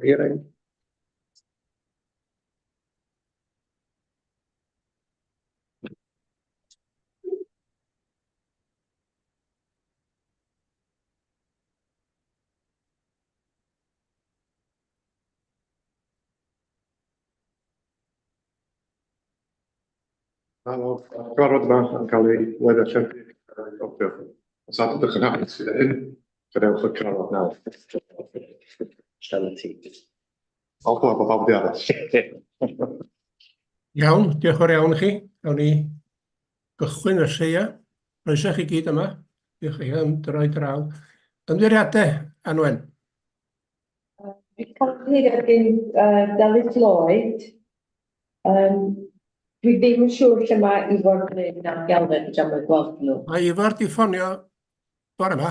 Hearing. Mae'r cyfarfod yma yn cael ei live-darlledu a'i recordio. Os nad ydych yn hapus gyda hyn, gadewch y cyfarfod nawr. O, bod pawb wedi aros. Iawn, diolch yn fawr iawn i chi. Gawn ni gychwyn felly, ia. Croeso i chi gyd yma. Diolch i chi am droi draw. Ymddiheuriadau, Anwen. Dwi'n cael ymddiheuriad gen Delyth Lloyd. Dwi ddim yn siŵr lle mae Ifor Glyn a'r Gelfed, fedra i'm eu gweld nhw. Mae Ifor 'di ffonio bore 'ma.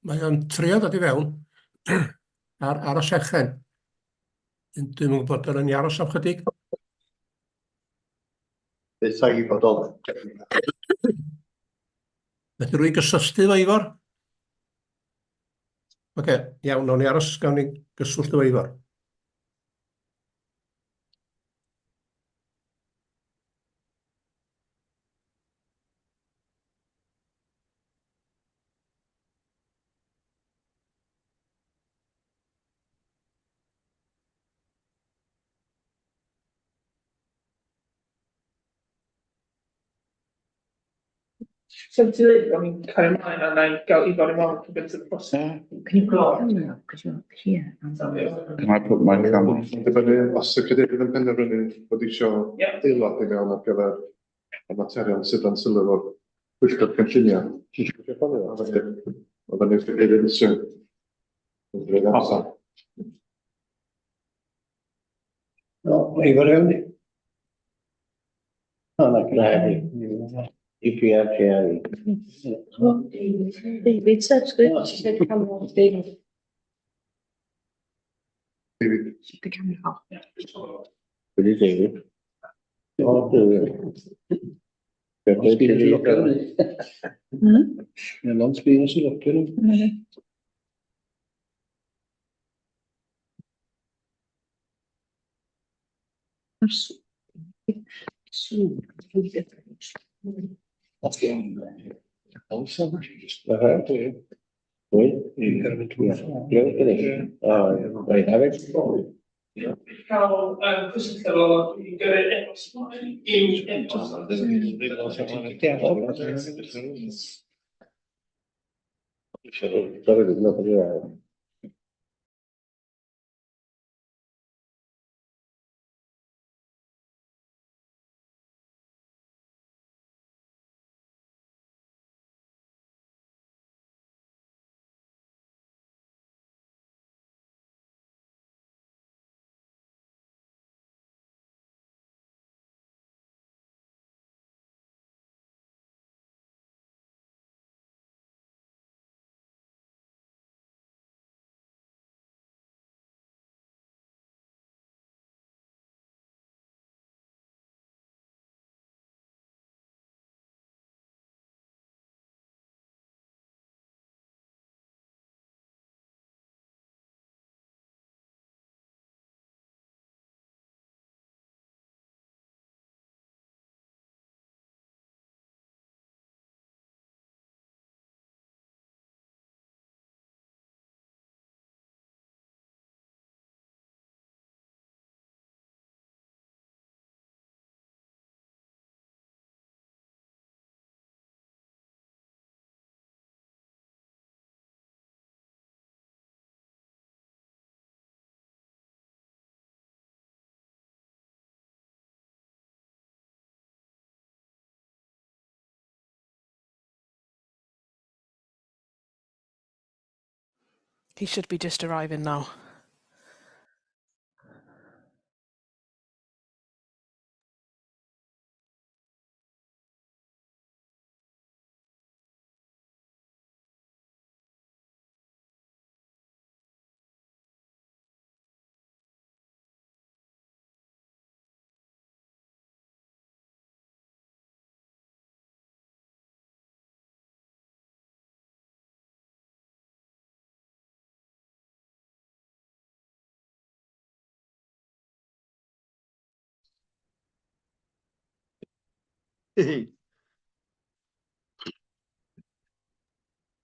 Mae o'n trio dod i fewn ar y llechen. Dwi'm yn gwybod, dylen ni aros am chydig. Beth i bodolaeth. Fedrwn ni gysylltu efo Ifor? Oce, iawn, nawn ni aros, gawn ni gyswllt efo Ifor. So ti'n dweud bod ni'n cario ymlaen a na i gael Ifor i mewn cyn gynted â posib? Can you put your camera up, because you're up here. Can I put my camera? Mae'n dibynnu os y cadeirydd yn penderfynu bod isio aelod i mewn ar gyfer y materion sydd dan sylw o'r pwyllgor cynllunio. Mae fyny'r cadeirydd isio. Amser. No, Ifor iawn di. O, na, gyda fi. I P R K R E. David, subscribe to the camera off, David. David. The camera off. Wedi David. O, David. Cael cysylltu efo i gyrru e-bost ymlaen i'w e-bost. Sorry, He should be just arriving now.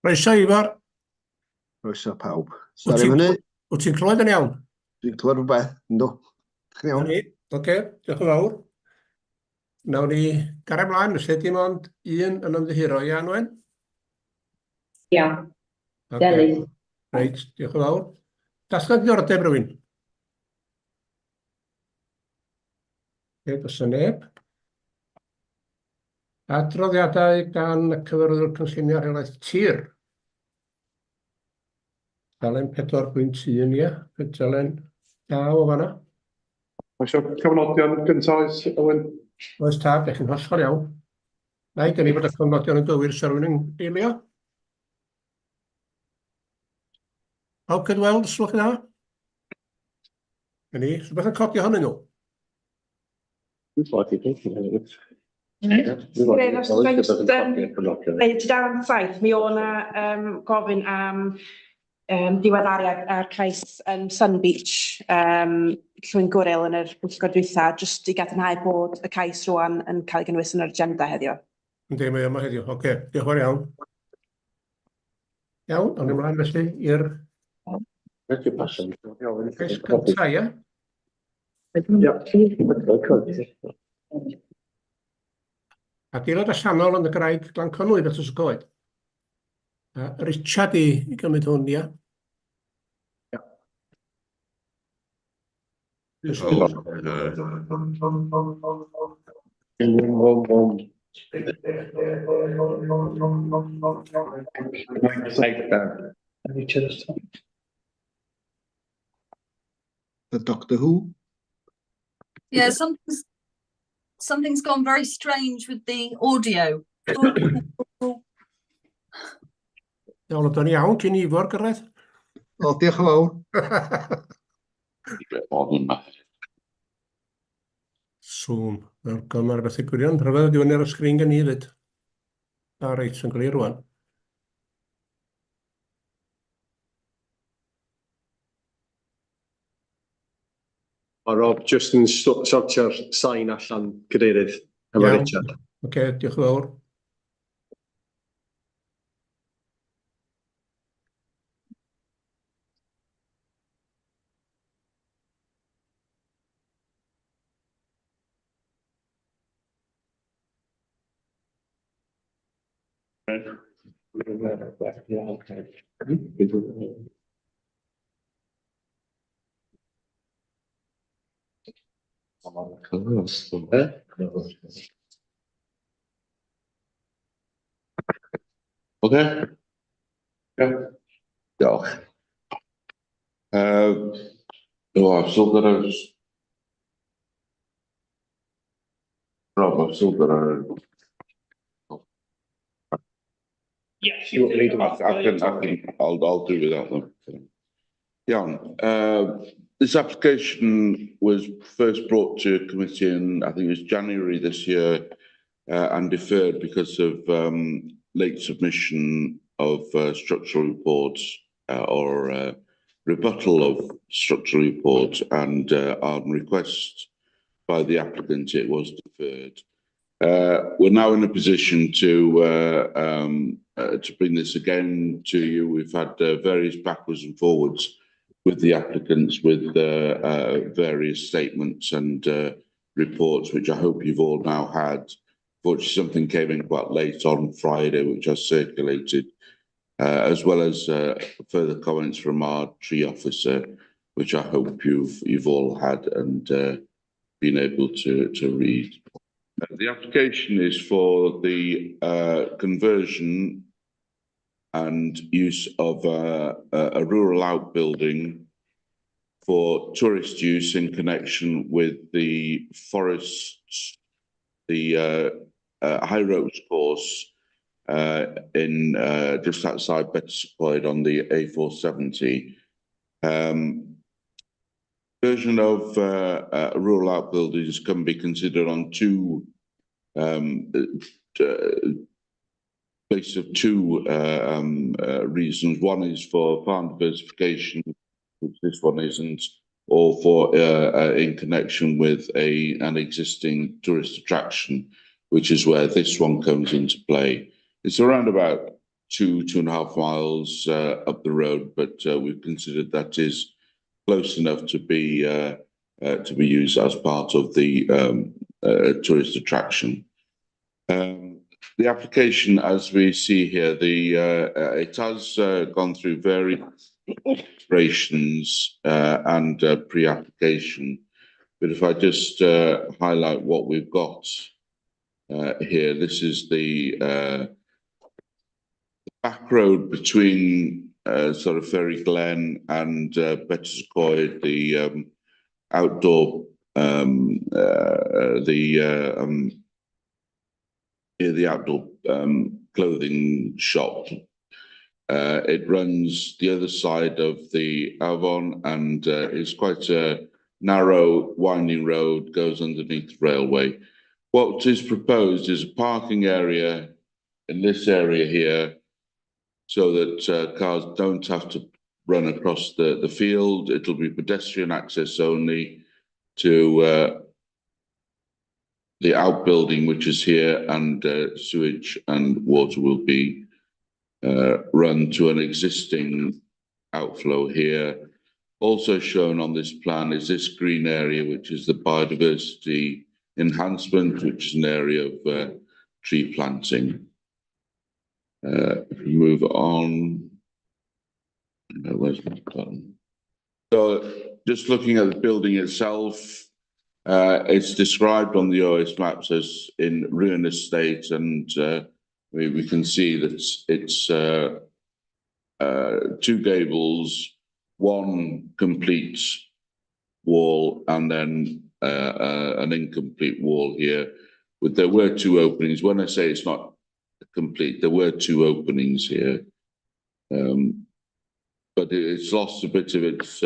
Croeso, Ifor. Croeso pawb. Wyt Sori ti'n am hynny, wyt ti'n clywed yn iawn? Dwi'n clywed rhywbeth, yndw. Chi'n iawn? Ni, oce, diolch yn fawr. Nawn ni gario ymlaen, felly dim ond un yn ymddiheuro, ia, Anwen? Iawn, Ocê. Delyth. Reit, diolch yn fawr. Datgan diddordeb rhywun? Oce, does 'na neb. Adroddiadau gan y Cyfarwyddwr Cynllunio Rheolaeth Tir. Dalen 4.1, ia? Dalen 9 o fanna. Mae eisiau cofnodion gyntaf, oes, Owen? Oes tad, dych chi'n hollol iawn. Na i gynnig bod y cofnodion yn gywir, sa rhywun yn eilio? Pawb cydweld, os gwelwch yn dda? Na ni, rhywbeth yn codi ohonyn nhw. Grêt, os fydda i jyst, Neu tudalen 7, mi o' 'na gofyn am diweddariad ar cais yn Sun Beach, Llwyn Gwril yn yr pwyllgor dwytha, jyst i gadarnhau bod y cais rŵan yn cael ei gynnwys yn yr agenda heddiw. Yndi, mae yma heddiw. Oce, diolch yn fawr iawn. Iawn, awn ni ymlaen felly i'r cais cyntaf, ia? Ia. Adeilad allanol yn y Graig Glan Conwy, Betws y Coed. Richard i gymryd hwn, ia? Ia. Oh, Wom, wom. Like that. The Doctor Who. Yeah, something's gone very strange with the audio. Iawn, oedden ni iawn cyn Ifor gyrraedd. O, diolch yn fawr. Bit odd yma. Zoom. Mae'r gymar beth i gwirion. Rhyfedd ydi fyny ar y sgrin gen i hefyd. A reit, yn glir rwan. O Rob, jyst yn sortio'r sain allan, cadeirydd, efo Iawn. Richard. Oce, diolch yn fawr. Oce? Ia. Diolch. Oh, I've still got a... Rob, I've still got a... Yes, You want me to- I can, I'll do without them. Iawn, this application was first brought to committee in, I think it was January this year, and deferred because of late submission of structural reports or rebuttal of structural reports, and on request by the applicant, it was deferred. We're now in a position to bring this again to you. We've had various backwards and forwards with the applicants, with various statements and reports, which I hope you've all now had. Fortunately, something came in quite late on Friday, which I circulated, as well as further comments from our tree officer, which I hope you've all had and been able to read. The application is for the conversion and use of a rural outbuilding for tourist use in connection with the forests, the high ropes course in just outside Betws-y-Coed on the A470. Version of rural outbuildings can be considered on two basis of two reasons. One is for farm diversification, which this one isn't, or for in connection with a an existing tourist attraction, which is where this one comes into play. It's around about 2.5 miles up the road, but we've considered that is close enough to be used as part of the tourist attraction. The application, as we see here, it has gone through various iterations and pre-application. But if I just highlight what we've got here, this is the back road between sort of Ferry Glen and Betws-y-Coed, the outdoor, yeah, the outdoor clothing shop. It runs the other side of the Avon and it's quite a narrow, winding road, goes underneath the railway. What is proposed is a parking area in this area here so that cars don't have to run across the field. It'll be pedestrian access only to the outbuilding, which is here, and sewage and water will be run to an existing outflow here. Also shown on this plan is this green area, which is the biodiversity enhancement, which is an area of tree planting. If we move on. Where's my button? So just looking at the building itself, it's described on the OS maps as in ruinous state, and we can see that it's two gables, one complete wall, and then an incomplete wall here. But there were two openings. When I say it's not complete, there were two openings here. But it's lost a bit of its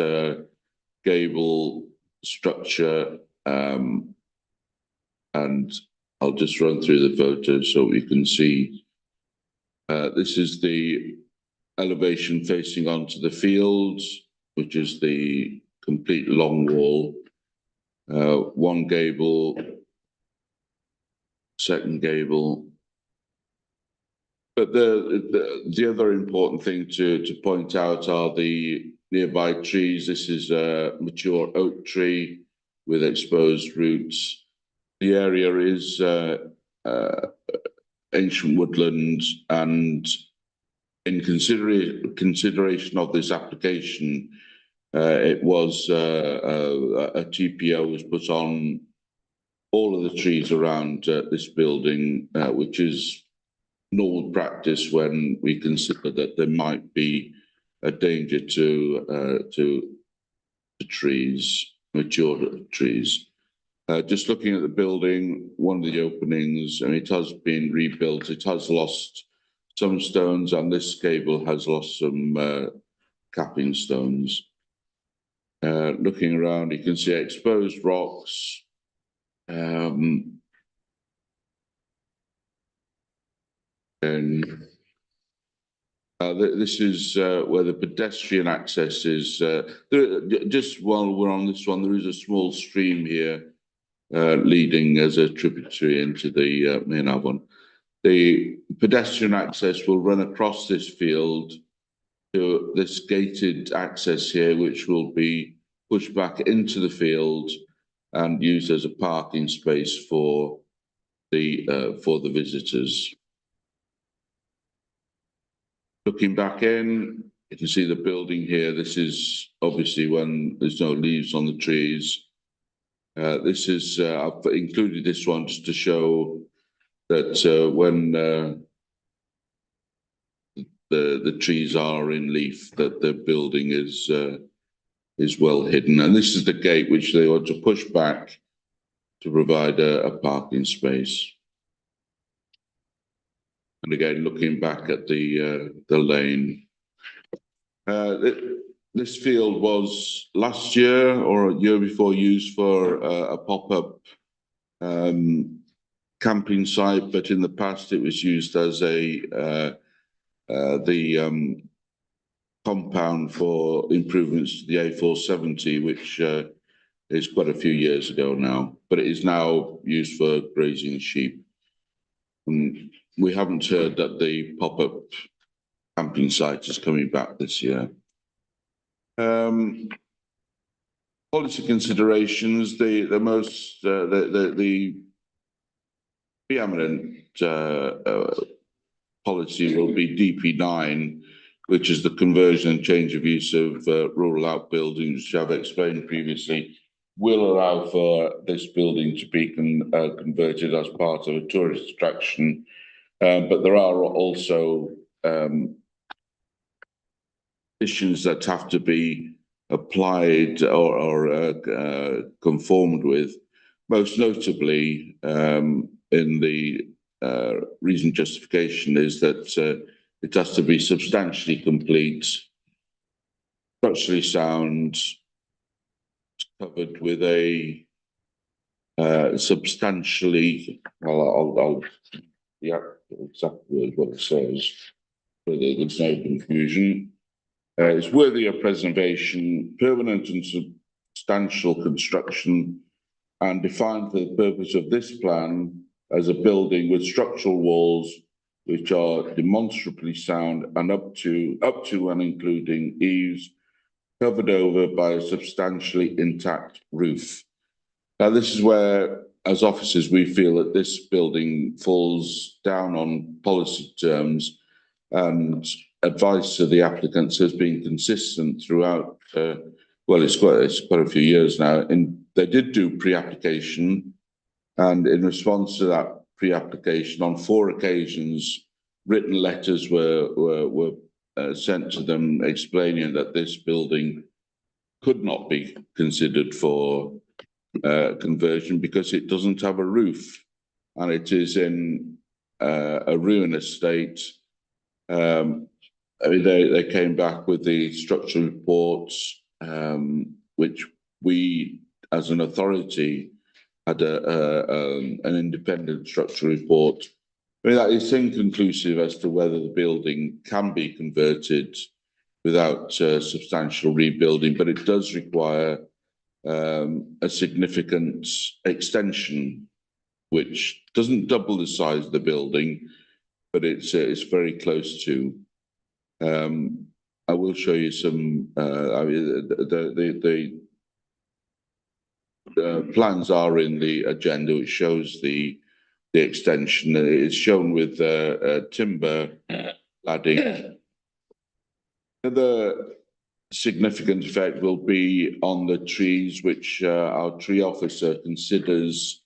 gable structure. And I'll just run through the photos so we can see. This is the elevation facing onto the fields, which is the complete long wall. One gable, second gable. But the other important thing to point out are the nearby trees. This is a mature oak tree with exposed roots. The area is ancient woodland, and in consideration of this application, it was a TPO was put on all of the trees around this building, which is normal practice when we consider that there might be a danger to the trees, mature trees. Just looking at the building, one of the openings, and it has been rebuilt. It has lost some stones, and this gable has lost some capping stones. Looking around, you can see exposed rocks. And this is where the pedestrian access is. There, just while we're on this one, there is a small stream here leading as a tributary into the main Avon. The pedestrian access will run across this field to this gated access here, which will be pushed back into the field and used as a parking space for the visitors. Looking back in, you can see the building here. This is obviously when there's no leaves on the trees. I've included this one just to show that when the trees are in leaf, that the building is well hidden. And this is the gate which they want to push back to provide a parking space. And again, looking back at the lane. This field was last year or a year before used for a pop-up camping site, but in the past it was used as a the compound for improvements to the A470, which is quite a few years ago now, but it is now used for grazing sheep. We haven't heard that the pop-up camping site is coming back this year. Policy considerations, the most, the preeminent policy will be DP9, which is the conversion and change of use of rural outbuildings, which I've explained previously, will allow for this building to be converted as part of a tourist attraction. But there are also conditions that have to be applied or conformed with, most notably in the reason justification is that it has to be substantially complete, structurally sound, covered with a substantially, well, I'll yeah, exactly what it says, so that there's no confusion. It's worthy of preservation, permanent and substantial construction, and defined for the purpose of this plan as a building with structural walls which are demonstrably sound and up to and including eaves, covered over by a substantially intact roof. Now, this is where, as officers, we feel that this building falls down on policy terms, and advice to the applicants has been consistent throughout, well, it's quite a few years now. And they did do pre-application, and in response to that pre-application, on 4 occasions, written letters were sent to them explaining that this building could not be considered for conversion because it doesn't have a roof and it is in a ruinous state. I mean, they came back with the structural reports, which we, as an authority, had an independent structural report. I mean, that is inconclusive as to whether the building can be converted without substantial rebuilding, but it does require a significant extension, which doesn't double the size of the building, but it's very close to. I will show you some. I mean, the plans are in the agenda, which shows the extension. It's shown with timber cladding. The significant effect will be on the trees, which our tree officer considers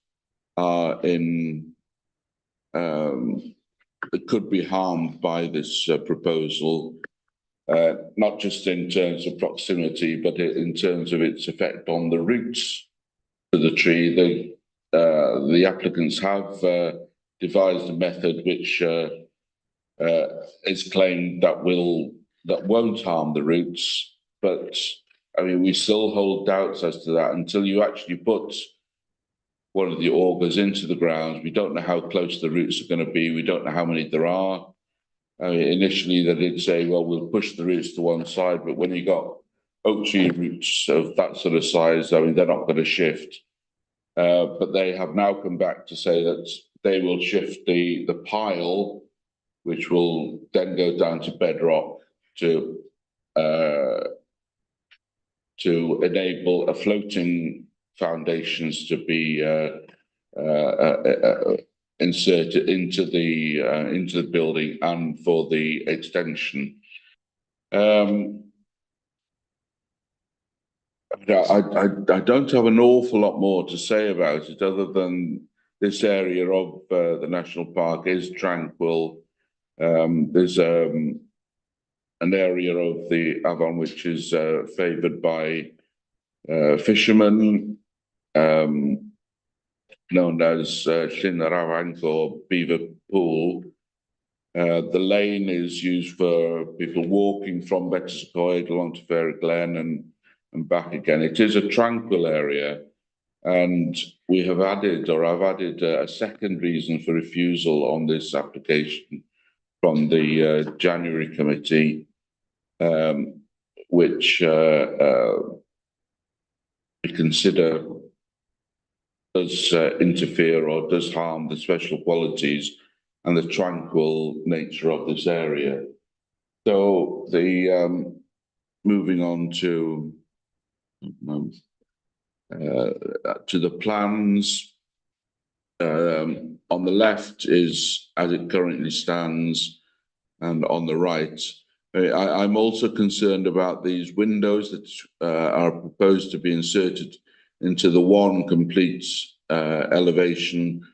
are in could be harmed by this proposal, not just in terms of proximity, but in terms of its effect on the roots of the tree. The applicants have devised a method which is claimed that won't harm the roots, but I mean, we still hold doubts as to that until you actually put one of the augers into the ground. We don't know how close the roots are going to be. We don't know how many there are. I mean, initially they did say, well, we'll push the roots to one side, but when you got oak tree roots of that sort of size, I mean, they're not going to shift. But they have now come back to say that they will shift the pile, which will then go down to bedrock to enable a floating foundations to be inserted into the building and for the extension. I don't have an awful lot more to say about it other than this area of the national park is tranquil. There's an area of the Avon which is favoured by fishermen, known as Llyn yr Afanc or Beaver Pool. The lane is used for people walking from Betws-y-Coed along to Fairy Glen and back again. It is a tranquil area, and we have added, or I've added, a second reason for refusal on this application from the January committee, which we consider does interfere or does harm the special qualities and the tranquil nature of this area. So the um, moving on to to the plans. Um, on the left is as it currently stands, and on the right, I, I'm also concerned about these windows that are proposed to be inserted into the one complete elevation.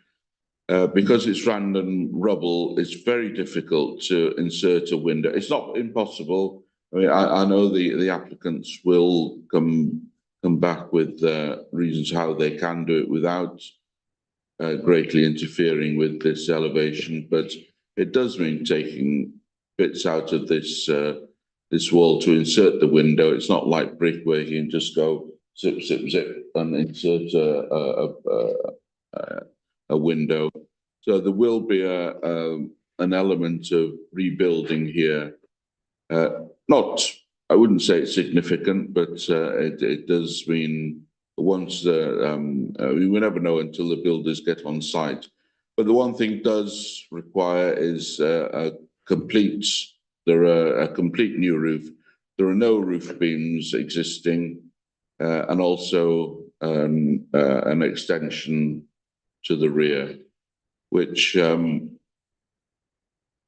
Because it's random rubble, it's very difficult to insert a window. It's not impossible. I mean, I, I know the, the applicants will come come back with reasons how they can do it without greatly interfering with this elevation, but it does mean taking bits out of this this wall to insert the window. It's not like brickwork, you can just go zip, zip, zip and insert a, a, a, a, a window. So there will be a, a an element of rebuilding here. Not, I wouldn't say it's significant, but it, it does mean once the, we will never know until the builders get on site. But the one thing it does require is a complete, there are a complete new roof. There are no roof beams existing, and also an extension to the rear, which,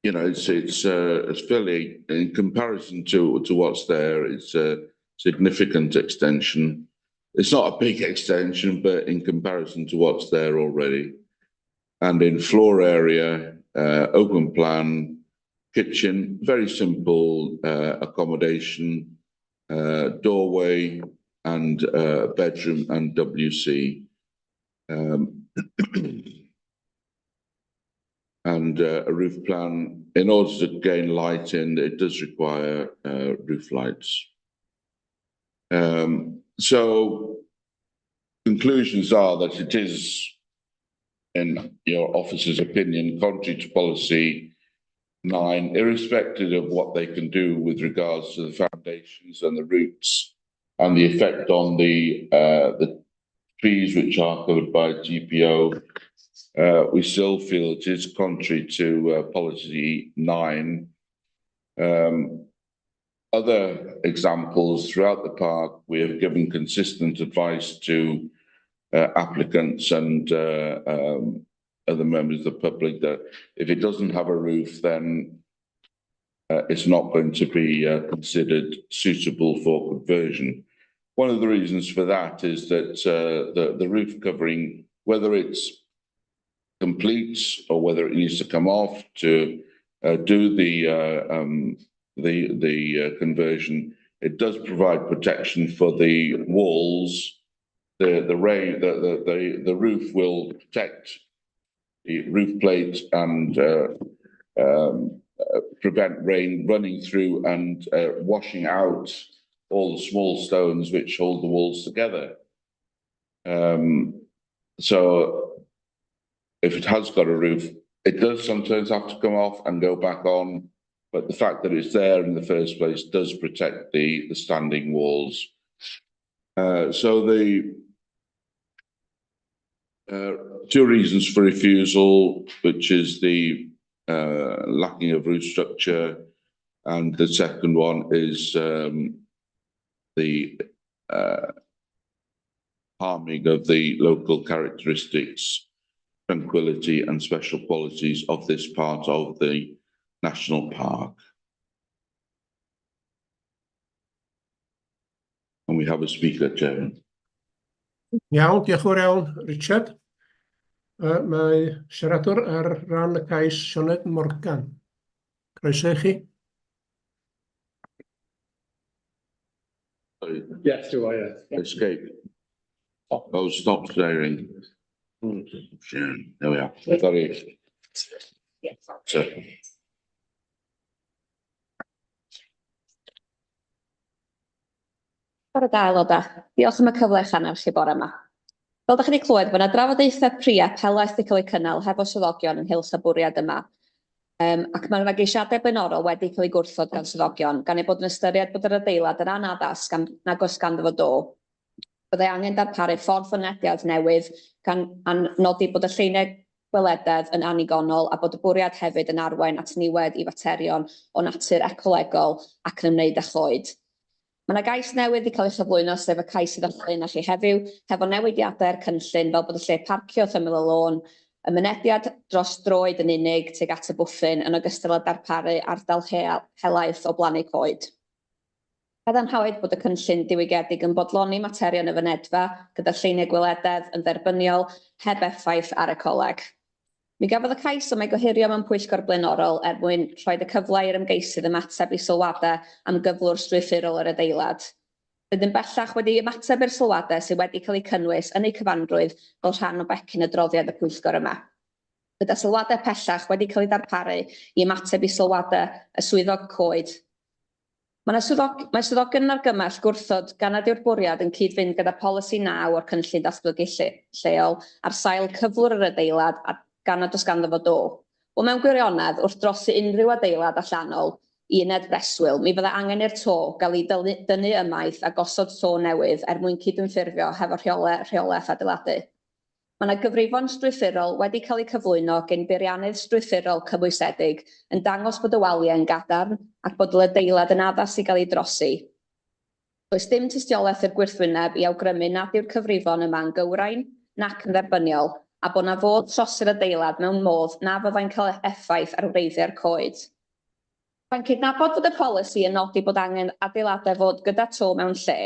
you know, it's, it's, it's fairly, in comparison to, to what's there, it's a significant extension. It's not a big extension, but in comparison to what's there already. And in floor area, open plan, kitchen, very simple accommodation, doorway and bedroom and WC. And a roof plan. In order to gain light in, it does require roof lights. So conclusions are that it is, in your officer's opinion, contrary to policy 9, irrespective of what they can do with regards to the foundations and the roots and the effect on the trees which are covered by TPO, we still feel it is contrary to policy 9. Other examples throughout the park, we have given consistent advice to applicants and other members of the public that if it doesn't have a roof, then it's not going to be considered suitable for conversion. One of the reasons for that is that the roof covering, whether it's complete or whether it needs to come off to do the conversion, it does provide protection for the walls. The rain, the roof will protect the roof plate and prevent rain running through and washing out all the small stones which hold the walls together. So if it has got a roof, it does sometimes have to come off and go back on, but the fact that it's there in the first place does protect the standing walls. So the two reasons for refusal, which is the lacking of roof structure, and the second one is the harming of the local characteristics, tranquility and special qualities of this part of the national park. And we have a speaker, Chairman. Iawn, diolch yn fawr iawn, Richard. Mae siaradwr ar ran y cais Sioned Morgan. Croeso i chi. Sorry. Yes, do I, yeah. Escape. Oh, stop staring. There we are. Sorry. So. Bore da aelodau. Diolch am y cyfle eich annerch chi bore yma. Fel dach chi wedi clywed, mae yna drafodaethau pre helaeth wedi cael eu cynnal hefo swyddogion ynghylch y bwriad yma. Ac mae yna geisiadau blaenorol wedi cael eu gwrthod gan swyddogion, gan eu bod yn ystyried bod yr adeilad yn anaddas gan nag oes ganddo fo do. Byddai angen darparu ffordd fynediad newydd gan nodi bod y lleiniau gwelededd yn annigonol a bod y bwriad hefyd yn arwain at niwed i faterion o natur ecolegol ac yn ymwneud â choed. Mae 'na gais newydd 'di cael ei chyflwyno, sef y cais sydd o'ch blaenau chi heddiw, hefo newidiadau i'r cynllun fel bod y lle parcio wrth ymyl y lôn, y mynediad dros droed yn unig tuag at y bwthyn, yn ogystal â darparu ardal helaeth o blannu coed. Cadarnhawyd bod y cynllun diwygiedig yn bodloni materion y fynedfa, gyda lleiniau gwelededd yn dderbyniol, heb effaith ar ecoleg. Mi gafodd y cais am ei gohirio mewn pwyllgor blaenorol er mwyn rhoid y cyfle i'r ymgeisydd ymateb i sylwadau am gyflwr strwythurol yr adeilad. Rydym bellach wedi ymateb i'r sylwadau sydd wedi cael eu cynnwys yn eu cyfanrwydd fel rhan o becyn adroddiad y pwyllgor yma, gyda sylwadau pellach wedi cael eu darparu i ymateb i sylwadau y Swyddog Coed. Mae 'na swyddog- mae swyddogion yn argymell gwrthod gan nad yw'r bwriad yn cyd-fynd gyda polisi 9 o'r Cynllun Datblygu Lle- Lleol ar sail cyflwr yr adeilad a gan nad oes ganddo fo do. Wel, mewn gwirionedd, wrth drosi unrhyw adeilad allanol i uned breswyl, mi fydda angen i'r to gael ei dynnu dynnu ymaith a gosod to newydd er mwyn cydymffurfio hefo rheolau rheolaeth adeiladu. Mae 'na gyfrifon strwythurol wedi cael eu cyflwyno gin beiriannydd strwythurol cymwysedig yn dangos bod y waliau yn gadarn ac bod yr adeilad yn addas i gael ei drosi. Does dim tystiolaeth i'r gwrthwyneb i awgrymu nad yw'r cyfrifon yma'n gywrain nac yn dderbyniol, a bod 'na fodd trosi'r adeilad mewn modd na fyddai'n cael effaith ar wreiddiau'r coed. Mae'n cydnabod fod y polisi yn nodi bod angen adeiladau fod gyda to mewn lle.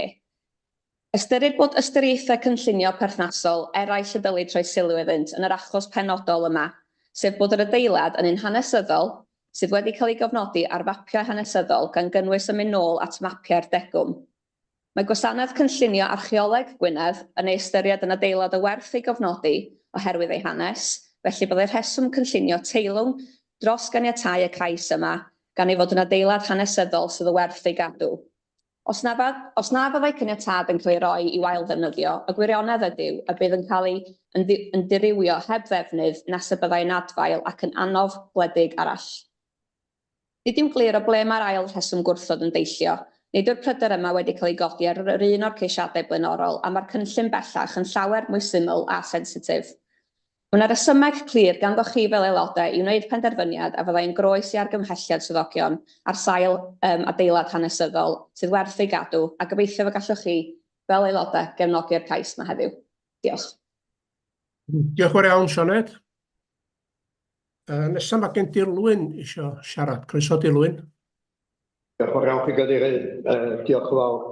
Ystyrir bod ystyriaethau cynllunio perthnasol eraill y dylid rhoi sylw iddynt yn yr achos penodol yma, sef bod yr adeilad yn un hanesyddol sydd wedi cael ei gofnodi ar fapiau hanesyddol gan gynnwys yn mynd nôl at mapiau'r degwm. Mae Gwasanaeth Cynllunio Archaeoleg Gwynedd yn ei ystyried yn adeilad o werth ei gofnodi oherwydd ei hanes, felly byddai rheswm cynllunio teilwng dros ganiatáu y cais yma gan ei fod yn adeilad hanesyddol sydd o werth ei gadw. Os na, os na fyddai caniatâd yn cael ei roi i'w ail-ddefnyddio, y gwirionedd ydyw y bydd yn cael ei yn, yn dirywio heb ddefnydd nes y byddai yn adfail ac yn anof gwledig arall. Nid yw'n glir o ble mae'r ail rheswm gwrthod yn deillio. Nid yw'r pryder yma wedi cael ei godi ar yr un o'r ceisiadau blaenorol a mae'r cynllun bellach yn llawer mwy syml a sensitif. Mae 'na resymeg clir ganddoch chi fel aelodau i wneud penderfyniad a fyddai yn groes i argymhelliad swyddogion ar sail um, adeilad hanesyddol sydd werth ei gadw, a gobeithio fe gallwch chi, fel aelodau, gefnogi'r cais yma heddiw. Diolch. Diolch yn fawr iawn, Sioned. Nesaf mae gen Dilwyn eisiau siarad. Croeso, Dilwyn. Diolch yn fawr iawn chi gadeirydd, diolch yn fawr.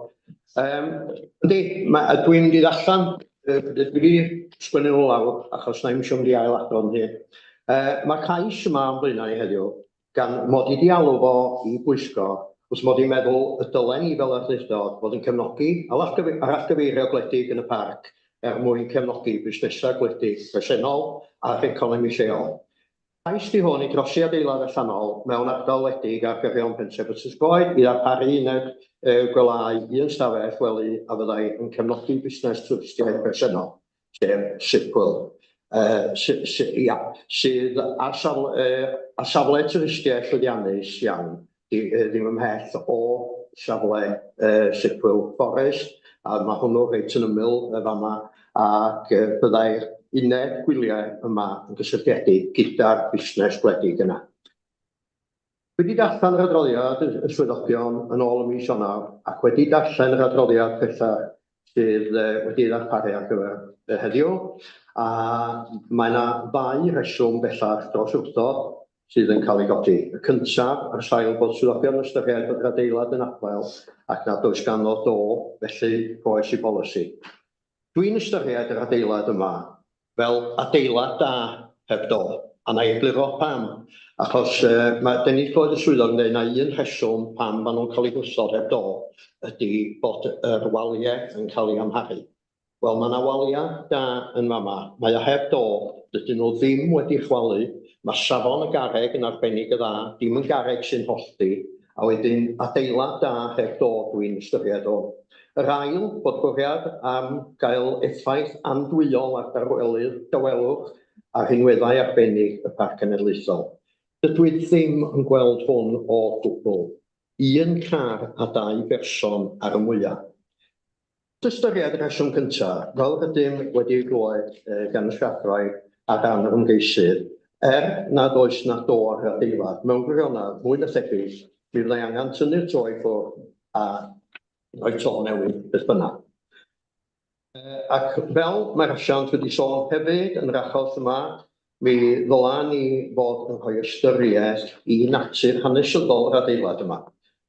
Yndi, dwi'n mynd i ddarllen, dwi wedi sgwennu nhw lawr, achos na i'm isio mynd i ail adrodd yn hyn. Mae'r cais yma o'n blaenau ni heddiw, gan mod i 'di alw fo i bwyllgor, wrth mod i'n meddwl y dylen ni fel awdurdod fod yn cefnogi arallgyfeirio gwledig yn y parc er mwyn cefnogi busnesau gwledig presennol a'r economi lleol. Cais 'di hwn i drosi adeilad allanol mewn ardal wledig ar gyrion pentref Betws-y-Coed i ddarparu uned gwelyau un stafell wely a fyddai yn cefnogi busnes twristiaeth presennol, sef Sipworld, ia, sydd ar safle, ar safle twristiaeth llwyddiannus iawn. Ddim ymhell o safle Sipwell Forest, a mae hwnnw reit yn ymyl y fama, ac byddai'r uned gwyliau yma yn gysylltiedig gyda'r busnes gwledig yna. Dwi wedi darllen yr adroddiad y swyddogion yn ôl ym mis Ionawr ac wedi darllen yr adroddiad pellach sydd wedi ei ddarparu ar gyfer heddiw, a mae yna ddau reswm bellach dros wrthod sydd yn cael ei godi. Y cyntaf, ar sail bod swyddogion yn ystyried bod yr adeilad yn adfail ac nad oes ganddo do, felly croes i bolisi. Dwi'n ystyried yr adeilad yma fel adeilad da heb do, a na i egluro pam. Achos uh, mae, den ni clywed y swyddog yn dweud na un rheswm pam maen nhw'n cael eu gwrthod heb do ydy bod yr waliau yn cael eu amharu. Wel, mae 'na waliau da yn fama. Mae o heb do, dydyn nhw ddim wedi chwalu. Mae safon y garreg yn arbennig o dda, dim yn garreg sy'n hollti, a wedyn adeilad da heb do dwi'n ystyried o. Yr ail, bod bwriad am gael effaith andwyol ar darwelydd dawelwch a rhinweddau arbennig y Parc Cenedlaethol. Dydw i ddim yn gweld hwn o gwbl. Un car a dau berson ar y mwya'. Wrth ystyried y rheswm cyntaf, fel rydym wedi ei glywed gan y siaradwraig, ar ran yr ymgeisydd, er nad oes 'na do ar yr adeilad, mewn gwirionedd, mwy na thebyg, mi fyddai angen tynnu'r to i ffwrdd a rhoi to newydd beth bynnag. Ac fel mae'r asiant wedi sôn hefyd yn yr achos yma, mi ddyla ni fod yn rhoi ystyriaeth i natur hanesyddol yr adeilad yma,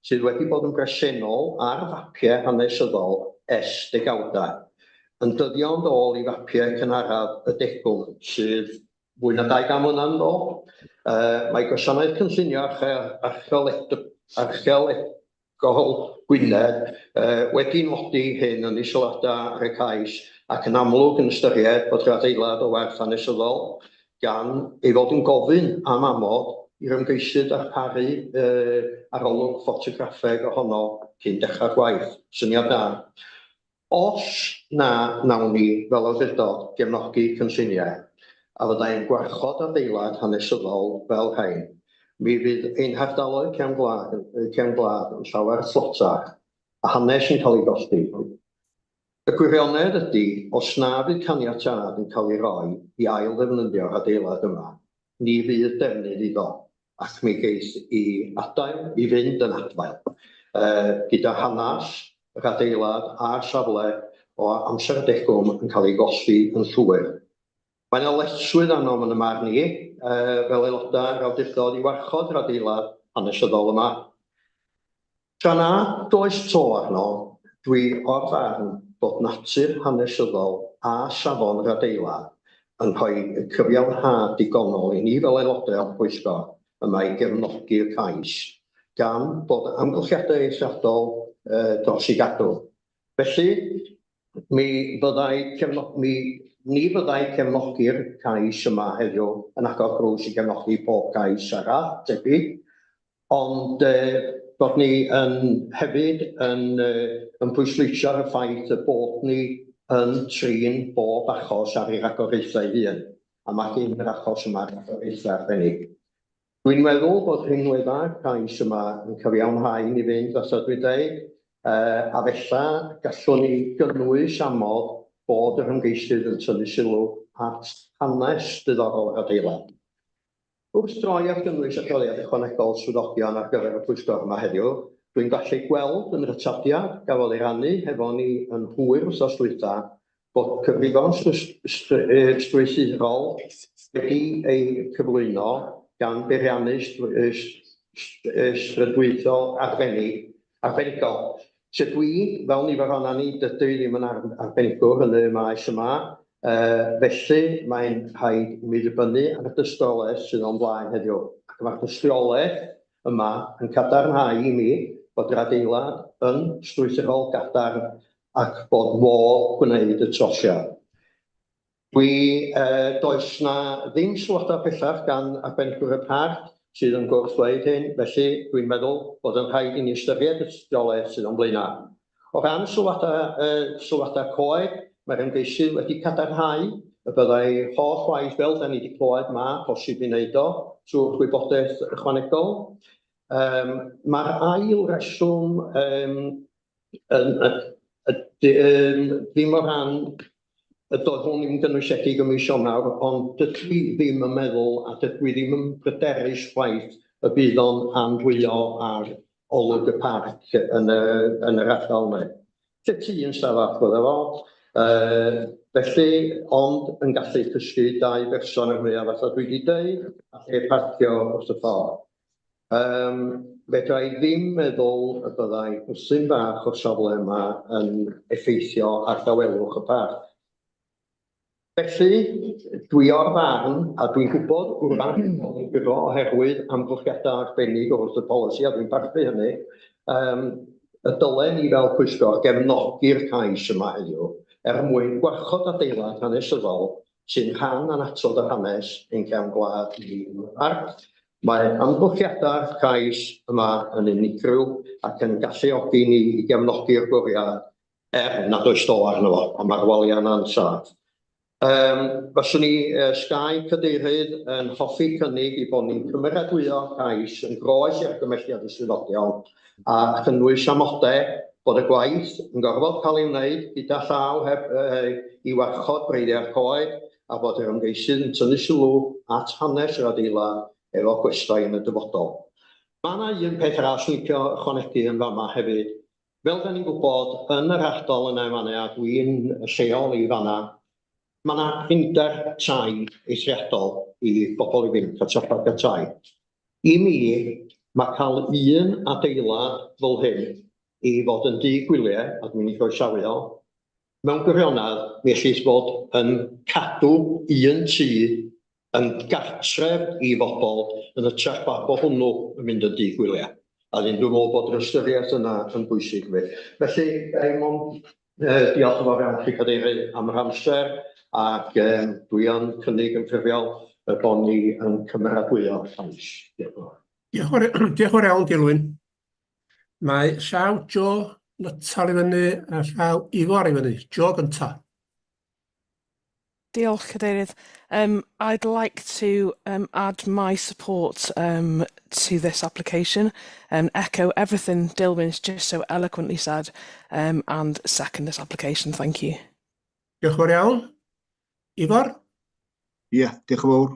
sydd wedi bod yn bresennol ar fapiau hanesyddol ers degawdau, yn dyddio'n ôl i fapiau cynharaf y degwm, sydd fwy na 200 mlynedd yn ôl. Mae Gwasanaeth Cynllunio Archeolegol Gofal Gwynedd wedi nodi hyn yn ei sylwadau ar y cais ac yn amlwg yn ystyried bod yr adeilad o werth hanesyddol gan ei fod yn gofyn am amod i'r ymgeisydd ddarparu arolwg ffotograffeg ohono cyn dechrau'r gwaith. Syniad da. Os na wnawn ni fel awdurdod gefnogi cynlluniau a fyddai'n gwarchod adeilad hanesyddol fel rhain, mi fydd ein hardaloedd cefn gwlad cefn gwlad yn llawer tlotach a hanes yn cael ei golli. Y gwirionedd ydy, os na fydd caniatâd yn cael ei roi i ail-ddefnyddio'r adeilad yma, ni fydd defnydd iddo, ac mi geith i adael i fynd yn adfail, gyda hanes yr adeilad a'r safle o amser y degwm yn cael ei golli yn llwyr. Mae'n ddyletswydd arnom yn y marn i, fel aelodau yr awdurdod, i warchod yr adeilad hanesyddol yma. Tra nad oes to arno, dwi o'r farn bod natur hanesyddol a safon yr adeilad yn rhoi cyfiawnhad digonol i ni fel aelodau o'r pwyllgor yma i gefnogi'r cais, gan bod amgylchiadau eithriadol dros ei gadw. Felly, mi fyddai cefno- mi, ni fyddai cefnogi'r cais yma heddiw yn agor drws i gefnogi pob cais arall, tebyg, Ond bod ni yn hefyd yn yn pwysleisio ar y ffaith y bod ni yn trin bob achos ar ei ragoriaethau ei hun, a mae hyn yr achos yma ragoriaethau arbennig. Dwi'n meddwl bod rhinweddau'r cais yma yn cyfiawnhau ni fynd, fatha dwi'n deud, a fella gallwn ni gynnwys amod bod yr ymgeisydd yn tynnu sylw at hanes diddorol yr adeilad. Wrth droi at gynnwys adroddiad ychwanegol swyddogion ar gyfer y pwyllgor yma heddiw, dwi'n gallu gweld yn yr atodiad gafodd ei rannu hefo ni yn hwyr wythnos dwytha bod cyfrifon strwythurol wedi eu cyflwyno gan beiriannu strydweithiol arbennig, arbenigol. Sef dwi, fel nifer ohonan ni, dydw i ddim yn arbenigwr yn y maes yma, felly mae'n rhaid i mi ddibynnu ar y dystiolaeth sydd o'n blaen heddiw. Ac mae'r dystiolaeth yma yn cadarnhau i mi bod yr adeilad yn strwythurol gadarn ac bod modd gwneud y trosiad. Dwi, does 'na ddim sylwadau pellach gan arbenigwr y parc sydd yn gwrth-ddweud hyn, felly dwi'n meddwl bod yn rhaid i ni ystyried y tystiolaeth sydd o'n blaenau. O ran sylwadau, sylwadau coed, mae'r ymgeisydd wedi cadarnhau y byddai holl waith fel 'da ni 'di clywed ma' posib i wneud o trwy'r gwybodaeth ychwanegol. Yym, mae'r ail reswm yym yn, ddim o ran y doedd hwn ddim yn gynwysiedig ym mis Ionawr, ond dydw i ddim yn meddwl a dydw i ddim yn bryderus chwaith y bydd o'n andwyo ar olwg y parc yn y, yn yr ardal yma. Lle ti yn stafell fydde fo, felly, ond yn gallu cysgu dau berson ar mwyaf fatha dwi wedi deud, a lle parcio wrth y ffordd. Yym, fedra i ddim meddwl y byddai bwthyn bach o'r safle yma yn effeithio ar dawelwch y parc. Felly, dwi o'r farn, a dwi'n gwybod wrach bod yn gwyro oherwydd amgylchiadau arbennig wrth y polisi, a dwi'n parchu hynny, yym, y dylen ni fel pwyllgor gefnogi'r cais yma heddiw er mwyn gwarchod adeilad hanesyddol sy'n rhan annatod o hanes ein cefn gwlad ni yn y parc. Mae amgylchiadau'r cais yma yn unigryw ac yn galluogi ni i gefnogi'r bwriad er nad oes do arno fo, ond mae'r waliau yna'n saff. Yym, faswn i, Sky Cadeirydd, yn hoffi cynnig i bod ni'n cymeradwyo'r cais yn groes i argymhelliad y swyddogion a chynnwys amodau bod y gwaith yn gorfod cael ei wneud gyda llaw heb i warchod gwreiddiau'r coed. a bod yr ymgeisydd yn tynnu sylw at hanes yr adeilad efo gwestai yn y dyfodol. Mae yna un peth arall swn i'n licio ychwanegu yn fama hefyd. Fel da ni'n gwybod, yn yr ardal yna yn fan'na, a dwi'n lleol i fan'na, mae yna prinder tai eithriadol i bobl i fynd, cael trafferth gael tai. I mi, mae cael un adeilad fel hyn i fod yn dŷ gwyliau, a dwi'n ei groesawu o, mewn gwirionedd, mi ellith fod yn cadw un tŷ yn gartref i bobl yn hytrach na bo hwnnw yn mynd yn dŷ gwyliau. A wedyn dwi'n meddwl bod yr ystyriaeth yna yn bwysig hefyd. Felly, ga i mond diolch yn fawr iawn chi Cadeirydd am yr amser ac dwi yn cynnig yn ffurfiol y bod ni yn cymeradwyo'r cais. Diolch yn fawr. Diolch yn fawr, diolch yn fawr iawn, Dilwyn. Mae llaw Joe Nuttall i fyny a llaw Ifor i fyny. Joe gynta. Diolch, Cadeirydd. I'd like to add my support to this application and echo everything Dilwyn's just so eloquently said and second this application. Thank you. Diolch yn fawr iawn. Ifor? Ie, diolch yn fawr.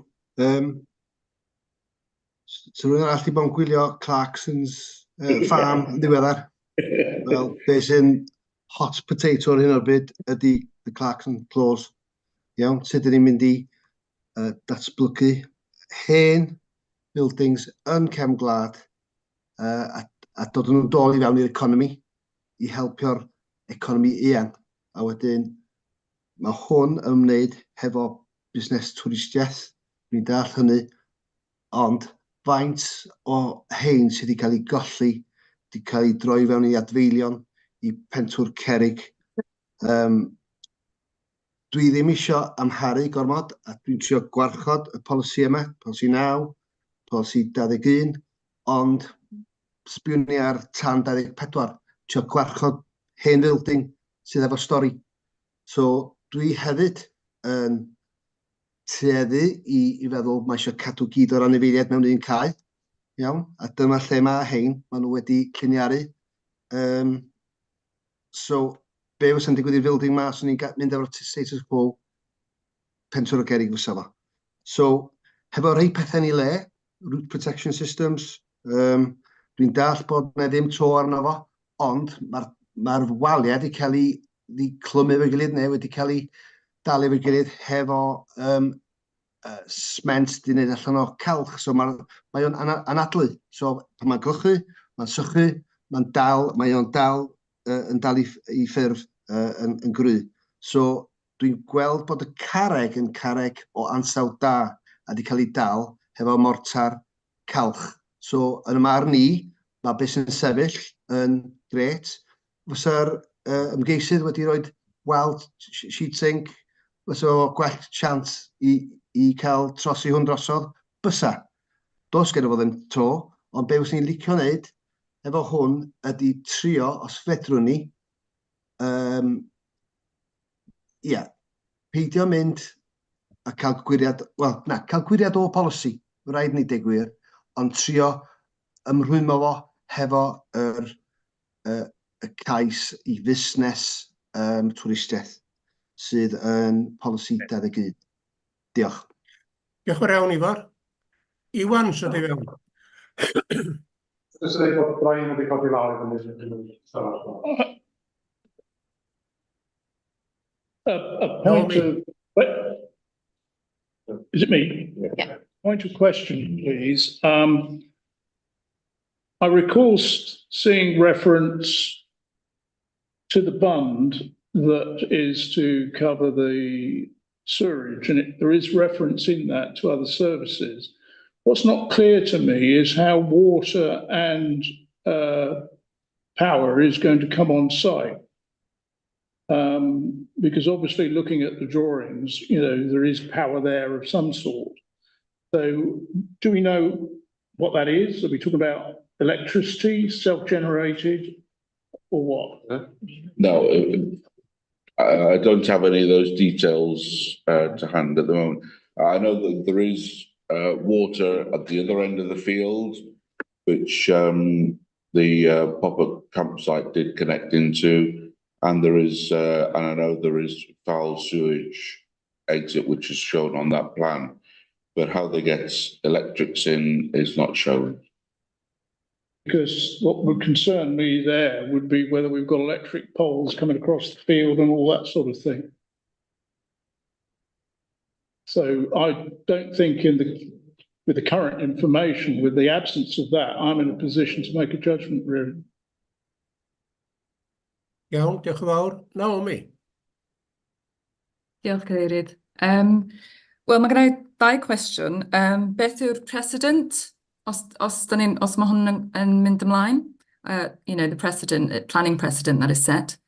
So rhywun arall 'di bod yn gwylio Clarkson's Farm yn ddiweddar? Wel, be sy'n hot potato ar hyn o'r bryd ydy the Clarkson Close. Iawn, sut ydyn ni'n mynd i datblygu hen buildings yn cefn gwlad a dod yn nhw'n dod i fewn i'r economi i helpu'r economi eang. A wedyn mae hwn yn ymwneud hefo busnes twristiaeth, dwi'n deall hynny, ond faint o hein sydd wedi cael ei golli, wedi cael ei droi fewn i adfeilion, i pentwr cerrig. Dwi ddim isio amharu gormod, a dwi'n trio gwarchod y polisi yma, polisi 9, polisi 21, ond sbiwn ni ar tan 24, trio gwarchod hen building sydd efo stori. So dwi hefyd yn tueddu i feddwl mae eisiau cadw gyd o'r anifeiliaid mewn un cae. Iawn, a dyma lle mae hein, maen nhw wedi lliniaru. So, be fysa'n digwydd i'r building ma, swn i'n mynd efo'r status quo, pentwr o gerrig fysa fo. So, hefo rhai pethau yn ei le, root protection systems, dwi'n dallt bod na ddim to arno fo, ond mae'r waliau wedi cael ei clymu efo'i gilydd neu wedi cael ei dal efo'i gilydd hefo sment di wneud allan o calch, so mae o'n anadlu. So pan mae'n glychu, mae'n sychu, mae'n dal, mae o'n dal yn dal i ffurf yn gry. So dwi'n gweld bod y carreg yn carreg o ansawdd da a di cael ei dal hefo mortar calch. So yn y marn i, mae beth sy'n sefyll yn grêt. Fysa'r ymgeisydd wedi rhoi wal sheet zinc, fysa o gwell chance i cael trosi hwn drosodd, bysa. Does gen fo ddim to, ond be fyswn i'n licio wneud efo hwn ydy trio, os fedrwn ni, ia, peidio mynd a cael gwyriad, wel, na, cael gwyriad o polisi, rhaid ni deud gwir, ond trio ymrwymo fo hefo y cais i fusnes twristiaeth sydd yn polisi 21. Diolch. Diolch yn fawr iawn, Ifor. Iwan sydd i fewn. Jyst yn dweud bod Brian wedi codi law i fyny. A point of, what? Is it me? Yeah. Point of question, please. I recall seeing reference to the bund that is to cover the sewerage, and there is reference in that to other services. What's not clear to me is how water and power is going to come on site. Because obviously looking at the drawings, you know, there is power there of some sort. So do we know what that is? Are we talking about electricity, self-generated, or what? No, I don't have any of those details to hand at the moment. I know that there is water at the other end of the field, which the pop-up campsite did connect into, and there is, and I know there is foul sewage exit, which is shown on that plan. But how they get electrics in is not shown. Because what would concern me there would be whether we've got electric poles coming across the field and all that sort of thing. So I don't think with the current information, with the absence of that, I'm in a position to make a judgment really. Iawn, diolch yn fawr. Naomi. Diolch, Cadeirydd. Wel, mae gen i ddau cwestiwn. Beth yw'r precedent os mae hwn yn mynd ymlaen? The precedent, planning precedent that is set.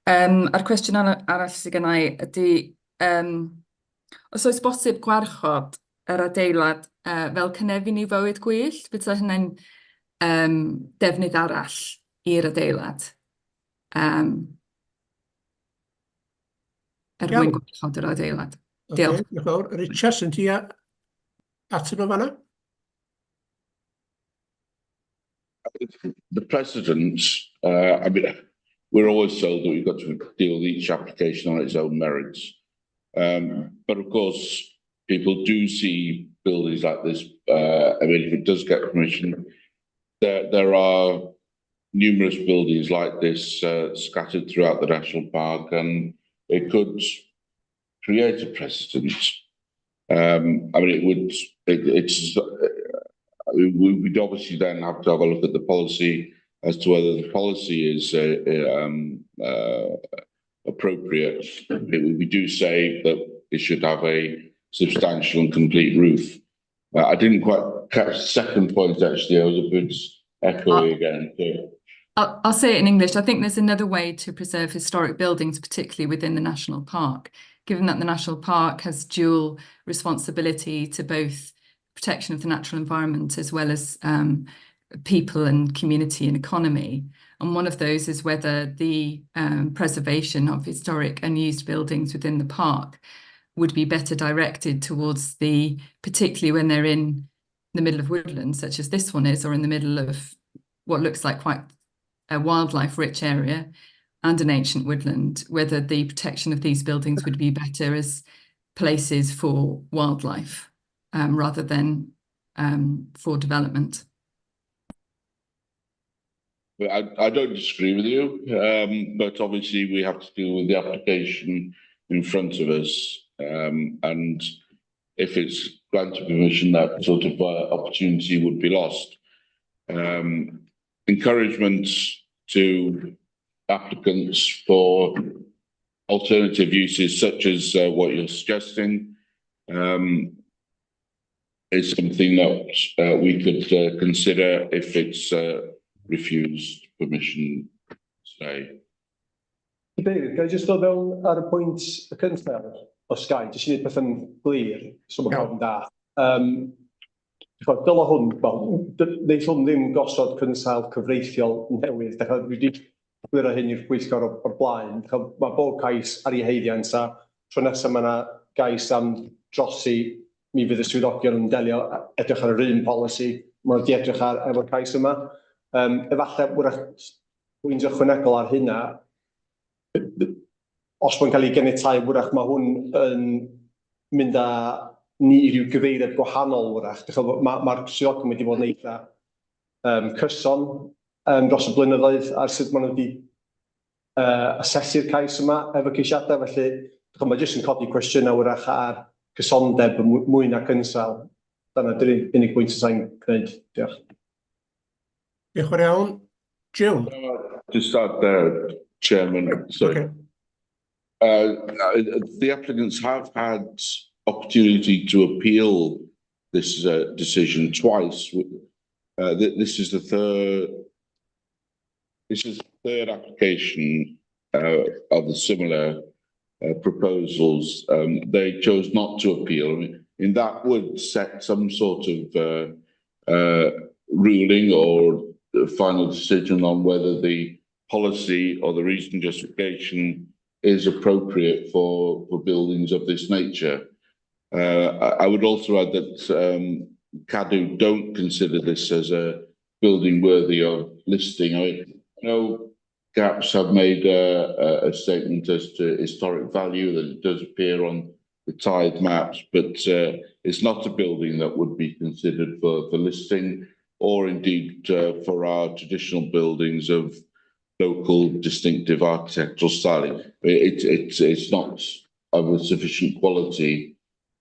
A'r cwestiwn arall sydd gen i ydy, os oes bosib gwarchod yr adeilad fel cynefin i fywyd gwyllt, bydd hynny'n defnydd arall i'r adeilad er mwyn gwarchod yr adeilad. Diolch. Diolch yn fawr. Richard, sy'n ti ateb o fanna? The precedent, I mean, we're always told that we've got to deal with each application on its own merits. But of course, people do see buildings like this. I mean, if it does get permission, there are numerous buildings like this scattered throughout the national park, and it could create a precedent. I mean, it would, it, it's, we would obviously then have to have a look at the policy as to whether the policy is appropriate. We do say that it should have a substantial and complete roof. I didn't quite catch the second point, actually. I was a bit echoey again. So. I'll say it in English. I think there's another way to preserve historic buildings, particularly within the national park, given that the national park has dual responsibility to both protection of the natural environment as well as people and community and economy. And one of those is whether the preservation of historic unused buildings within the park would be better directed towards the, particularly when they're in the middle of woodland, such as this one is, or in the middle of what looks like quite a wildlife-rich area and an ancient woodland, whether the protection of these buildings would be better as places for wildlife rather than for development. I don't disagree with you, but obviously we have to deal with the application in front of us, and if it's granted permission, that sort of opportunity would be lost. Encouragement to applicants for alternative uses, such as what you're suggesting, is something that we could consider if it's refused permission today. David, ga i jyst dod fewn ar y pwynt y cyntaf o Sky, jyst i wneud pethau'n glir, so mae pawb yn da. Dyla hwn, wel, neith hwn ddim gosod cynsail cyfreithiol newydd. Dach dwi wedi gwirio hyn i'r pwyllgor o'r blaen. Mae bob cais ar ei haeddiant, a tro nesaf mae yna gais am drosi, mi fydd y swyddogion yn delio edrych ar yr un polisi maen nhw wedi edrych ar efo'r cais yma. Efallai, wrach, pwynt ychwanegol ar hynna, os mae'n cael ei ganiatáu, wrach mae hwn yn mynd â ni i ryw gyfeiriad gwahanol wrach. Mae'r swyddogion wedi bod yn eitha cyson dros y blynyddoedd ar sut maen nhw wedi asesu'r cais yma efo ceisiadau, felly mae jyst yn codi cwestiynau wrach ar cysondeb mwy na cynsail. Dyna dy'r unig bwynt sy'n gwneud. Diolch. Diolch yn fawr iawn. June. Just start there, Chairman. Sorry. Okay. The applicants have had opportunity to appeal this decision twice. This is the third. This is the third application of the similar proposals. They chose not to appeal. I mean, and that would set some sort of ruling or final decision on whether the policy or the reason justification is appropriate for buildings of this nature. I would also add that Cadw don't consider this as a building worthy of listing. I mean, I know GAPS have made a statement as to historic value that it does appear on the tithe maps, but it's not a building that would be considered for listing or indeed for our traditional buildings of local distinctive architectural styling. It's not of a sufficient quality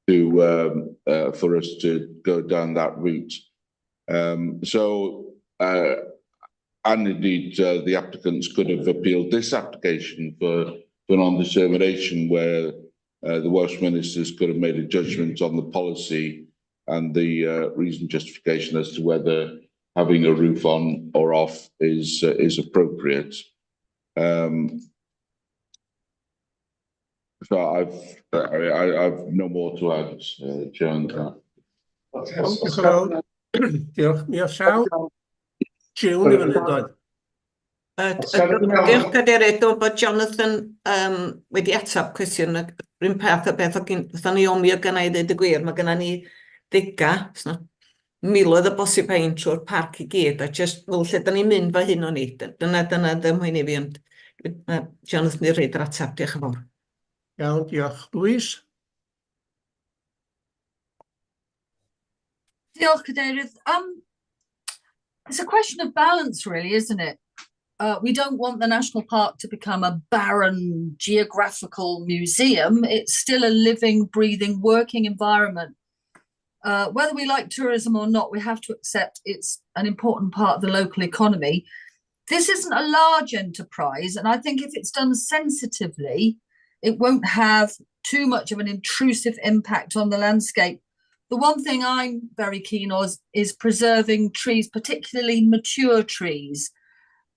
to for us to go down that route. And indeed the applicants could have appealed this application for non-determination, where the Welsh Ministers could have made a judgment on the policy and the reason justification as to whether having a roof on or off is appropriate. So I've no more to add, Chair. On that. Diolch yn fawr. Diolch. Mi oedd llaw June i fyny, doedd? Diolch, Cadeirydd. Dwi'n bod Jonathan wedi atab cwestiwn ac rhywun peth o beth o gyn, fatha Naomi o gynna i ddweud y gwir, mae gynna ni ddega, os na miloedd o bosib hein trwy'r parc i gyd, a jyst fel lle da ni'n mynd fo hyn o'n i. Dyna ddim hyn i fi, ond mae Jonathan wedi rhoid yr ateb, diolch yn fawr. Iawn, diolch. Louise? Diolch, Cadeirydd. It's a question of balance, really, isn't it? We don't want the national park to become a barren geographical museum. It's still a living, breathing, working environment. Whether we like tourism or not, we have to accept it's an important part of the local economy. This isn't a large enterprise, and I think if it's done sensitively, it won't have too much of an intrusive impact on the landscape. The one thing I'm very keen on is preserving trees, particularly mature trees.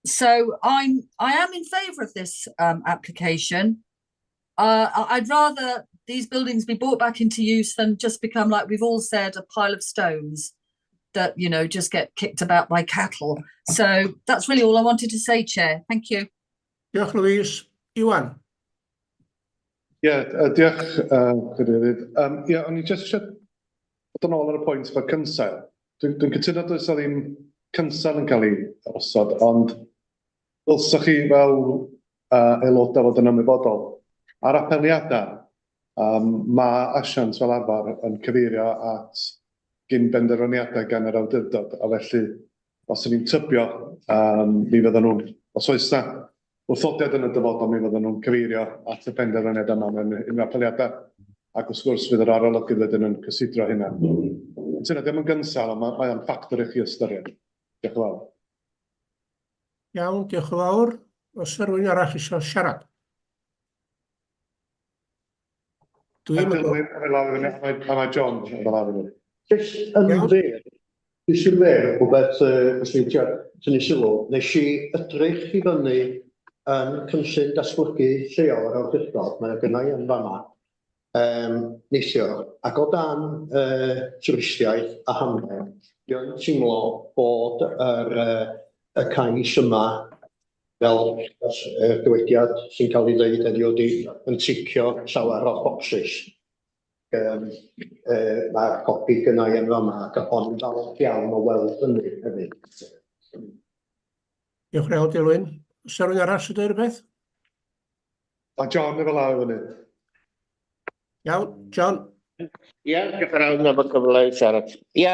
So I am in favour of this application. I'd rather these buildings be brought back into use than just become, like we've all said, a pile of stones that just get kicked about by cattle. So that's really all I wanted to say, Chair. Thank you. Diolch, Louise. Iwan? Ie, diolch, Cadeirydd. Ie, o'n i jyst eisiau dod yn ôl ar y pwynt efo'r cynsail. Dwi'n cytuno does 'na ddim cynsail yn cael ei osod, ond ddylsach chi fel aelodau fod yn ymwybodol. Ar apeliadau, mae asiant fel arfer yn cyfeirio at gyn benderfyniadau gan yr awdurdod, a felly os ydyn ni'n tybio, mi fyddan nhw'n, os oes na wrthodiad yn y dyfodol, mi fyddan nhw'n cyfeirio at y penderfyniad yma mewn unrhyw apeliadau. Ac wrth gwrs fydd yr arolygydd wedyn yn cysidro hynna. Cytuno, dim yn gynsail, ond mae o'n ffactor i chi ystyried. Diolch yn fawr. Iawn, diolch yn fawr. Oes 'na rywun arall eisiau siarad? Dwi'n meddwl... A mae John efo law i fyny. Jyst yn fyr, jyst yn fyr, rhywbeth os dwi'n tynnu sylw, nes i edrych i fyny yn cynllun datblygu lleol yr awdurdod, mae o gynna i yn fan'na, neithiwr, ac o dan twristiaeth a hamdden, dwi'n teimlo bod y cais yma fel y dywediad sy'n cael ei ddeud heddiw di yn ticio llawer o'r bocsys. Mae'r copi gynna i yn fama ac o'n i'n falch iawn o weld hynny hefyd. Diolch yn fawr, Dilwyn. Oes 'na rywun arall sy'n dweud rhywbeth? Mae John efo law i fyny. Iawn, John. Ie, diolch yn fawr am y cyfle i siarad. Ie,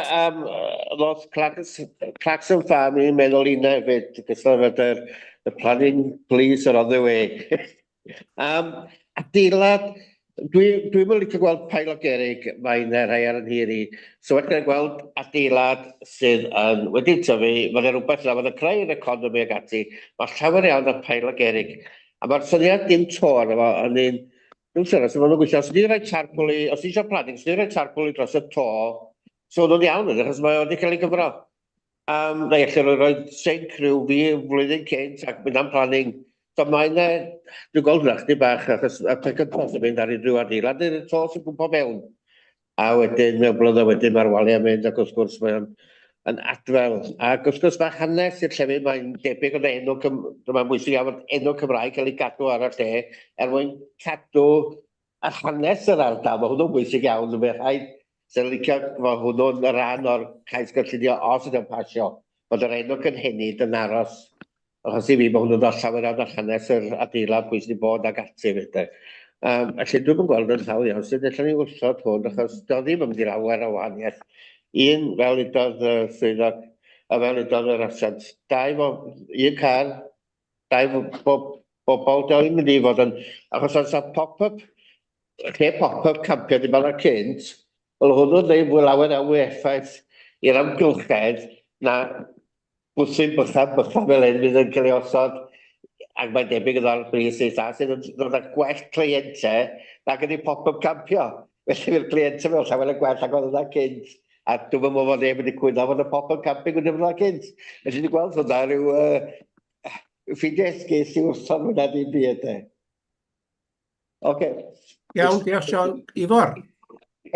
ddoth Clarkson Farm i'n meddwl i hefyd, gystal fod the planning police are on the way. Adeilad, dwi'n mynd licio gweld pile o gerig, mae'n rhai ar yn hir i. So well gen gweld adeilad sydd yn wedi tyfu, mae'n rhywbeth yna, mae'n creu'r economi ag ati. Mae llawer iawn o pile o gerig. A mae'r syniad dim to arno fo yn un. Dwi'n siŵr os maen nhw'n gweithio, os ni'n rhoi charcoal i, os ni eisiau planning, os ni'n rhoi charcoal i dros y to, so nhw'n iawn yn achos mae o wedi cael ei gyfro. Neu allan nhw rhoi sinc rhyw fi flwyddyn cynt ac mynd am planning. So mae'n, dwi'n gweld hwnna chdi bach, achos y peth cyntaf sy'n mynd ar unrhyw adeilad, ydy'r to sy'n gwmpo mewn. A wedyn, mewn blynedd wedyn, mae'r waliau mynd, ac wrth gwrs mae'n yn adfel. Ac wrth gwrs mae hanes i'r llefydd, mae'n debyg o'n enw, mae'n bwysig iawn fod enw Cymraeg cael ei gadw ar y lle, er mwyn cadw yr hanes yr ardal. Mae hwnnw'n bwysig iawn, mae rhaid, sy'n licio fod hwnnw'n rhan o'r cais gynllunio os ydy'n pasio, bod yr enw cynhenid yn aros. Achos i fi, mae hwnnw'n dod llawer iawn o hanes yr adeilad, pwy sydd wedi bod ag ati. Felly. Felly dwi'm yn gweld yn llawn iawn sut allwn ni wrthod hwn, achos doedd ddim yn mynd i lawer o wahaniaeth. Un, fel udodd y swyddog, a fel udodd yr asiant, dau fo, un car, dau bob, bobl, doedd ddim mynd i fod yn, achos os yna pop-up, lle pop-up campio di bod yna cynt, wel hwnnw'n dweud fwy lawer o fwy effaith i'r amgylchedd na bwthyn bychan bychan fel hyn fydd yn cael ei osod ac mae'n debyg yn ar bris eitha sydd yn dod â gwell cleiente nag ydy pop-up campio. Felly fydd cleiente fel llawer yn gwell ac oedd yna cynt. A dwi'n meddwl fod neb wedi cwyno fod y pop-up camping wedi bod yna cynt. Felly dwi'n gweld hwnna rhyw ffeindio esgus i wrthod hwnna ddim byd. De. Oce. Iawn, diolch John. Ifor?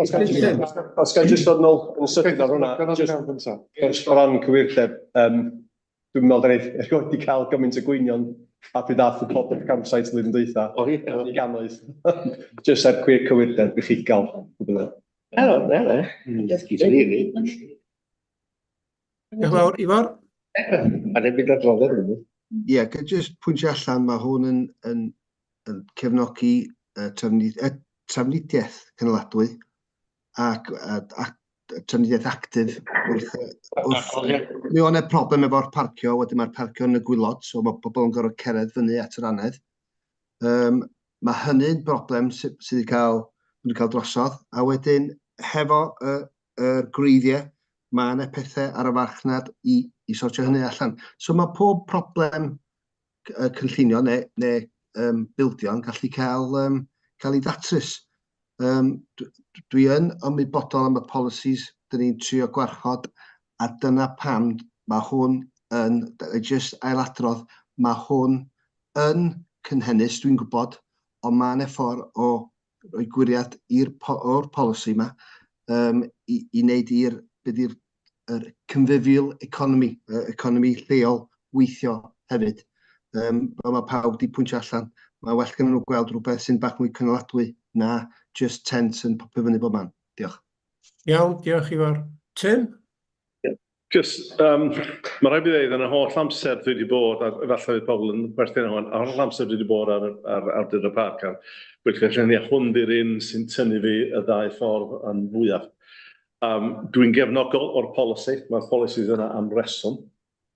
Os ga os ga i jyst dod nôl yn sydyn ar hwnna, jyst o ran cywirdeb, dwi'n meddwl da ni erioed wedi cael gymaint o gwynion a pryd ddath y pop-up campsite flwyddyn dwytha. O ie. I gannoedd. Jyst er cwir cywirdeb i chi gael. Wel, wel, e. Really. Diolch yn fawr. Ifor? A ddim byd adroddiad hwnnw. Ie, ga i jyst pwyntio allan, mae hwn yn, yn, yn cefnogi trafnidiaeth cynaladwy ac, ac trafnidiaeth actif wrth. Mi o'n e problem efo'r parcio, wedyn mae'r parcio yn y gwaelod, so mae pobl yn gorfod cerdded fyny at yr annedd. Mae hynny'n broblem sydd wedi cael, wedi cael drosodd, a wedyn hefo yr gwreiddiau, mae yna pethau ar y farchnad i sortio hynny allan. So mae pob problem cynllunio neu bildio yn gallu cael ei ddatrys. Dwi yn ymwybodol am y policies dyn ni'n trio gwarchod, a dyna pam mae hwn yn, just ailadrodd, mae hwn yn cynhennus, dwi'n gwybod, ond mae yna ffordd o roi gwyriad i'r o'r polisi yma i wneud i'r, beth yw'r yr convivial economy, economy lleol weithio hefyd. Fel mae pawb wedi pwyntio allan, mae well gen nhw gweld rhywbeth sy'n bach mwy cynaladwy na just tents yn popio fyny bob man. Diolch. Iawn, diolch Ifor. Tim? Just, mae rhaid i ddweud, yn y holl amser dwi wedi bod, a efallai fydd pobl yn gwerthu hwn, yr holl amser dwi wedi bod ar Awdurdod Parc, a'r Bwyllgor Cynllunio, hwn di'r un sy'n tynnu fi y ddau ffordd yn fwyaf. Dwi'n gefnogol o'r polisi, mae'r policies yna am reswm,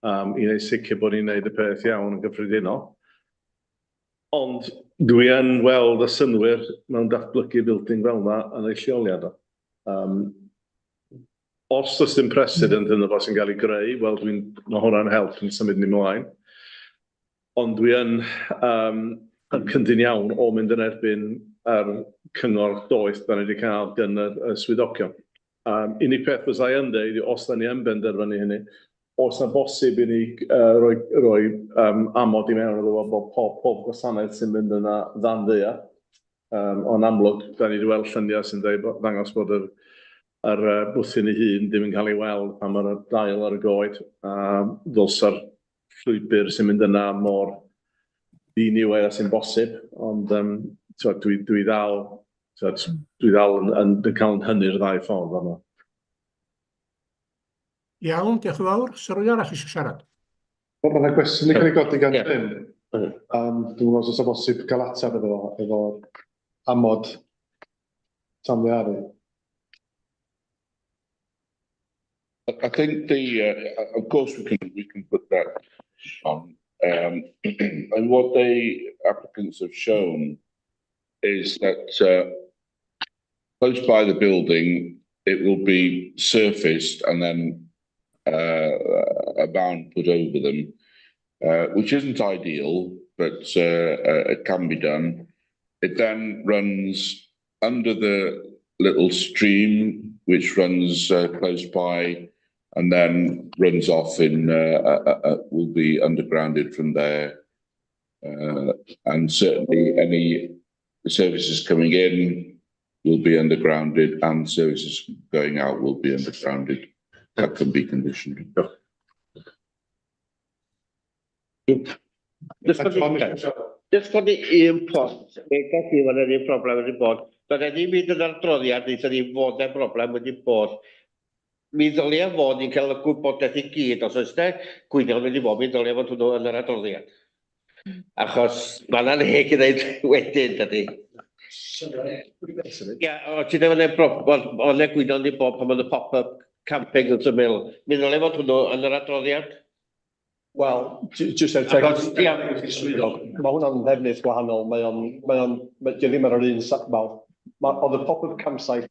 i wneud sicr bod ni'n wneud y peth iawn yn gyffredinol. Ond dwi yn weld y synnwyr mewn datblygu building fel yna yn ei lleoliad o. Os does dim precedent ynddo fo sy'n cael ei greu, wel mae hwnna'n help yn symud ni mlaen. Ond dwi yn cyndyn iawn o mynd yn erbyn yr cyngor doeth da ni wedi cael gan y swyddogion. Unig peth fysa i yn dweud, os da ni yn benderfynu hynny, oes na bosib i ni roi amod i mewn iddo fo bod pob gwasanaeth sy'n mynd yna ddan ddaear. Ond amlwg, da ni wedi weld lluniau sy'n dweud ddangos bod yr bwthyn ei hun ddim yn cael ei weld pan mae'r dail ar y goed. A ddylsa'r llwybr sy'n mynd yna mor ddiniwed a sy'n bosib. Ond t'wod, dwi ddal, t'wod, dwi ddal yn cael yn hynny'r ddau ffordd yma. Iawn, diolch yn fawr. Sa rhywun arall eisiau siarad? Wel, mae yna gwestiwn i cael ei godi gan Tim. Dwi'n meddwl os oes bosib cael ateb iddo fo, efo amod tanddaearu. I think of course we can put that on. And what the applicants have shown is that close by the building, it will be surfaced and then a mound put over them, which isn't ideal, but it can be done. It then runs under the little stream which runs close by and then runs off in, will be undergrounded from there. And certainly any services coming in will be undergrounded and services going out will be undergrounded. That can be conditioned. Just codi un pwynt, fe ti fod yr un problem wedi bod. Doedd e ddim byd yn adroddiad, wnaethon ni fod e broblem wedi bod. Mi ddylia fod ni'n cael y gwybodaeth i gyd, os oes 'na gwynion wedi bod, mi ddylia fod hwnnw yn yr adroddiad. Achos mae yna'n heg i ddeud wedyn, dydy. Ia, o ti ddim yn ei brob, wel, o'n e gwyno ni bob pan oedd y pop-up camping yn syml. Mi ddylai fod hwnnw yn yr adroddiad. Wel, jyst er Achos, tegwch ia. i'r swyddog, mae hwnna'n ddefnydd gwahanol, mae o'n, mae o'n, mae, dio ddim ar yr un, wel, ma, oedd y pop-up campsite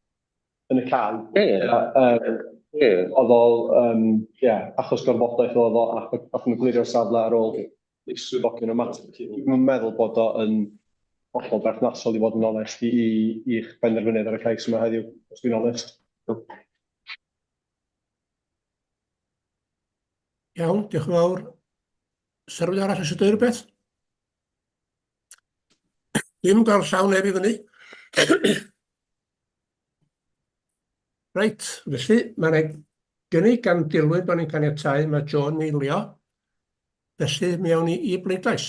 yn y cae. Ie. Yy, Oedd o, yym, ie, achos gorfodaeth oedd o, ac nath nhw glirio'r safle ar ôl i'r swyddogion ymateb. Dwi'm yn meddwl bod o yn hollol berthnasol i fod yn onest i, i, i'ch penderfyniad ar y cais yma heddiw, os dwi'n onest. Iawn, diolch yn fawr. Sa rhywun arall eisiau dweud rhywbeth? Dwi'm yn gweld llaw neb i fyny. Reit, felly mae 'na gynnig gan Dilwyn bod ni'n caniatáu, mae Jo'n eilio. Felly mi awn ni i bleidlais.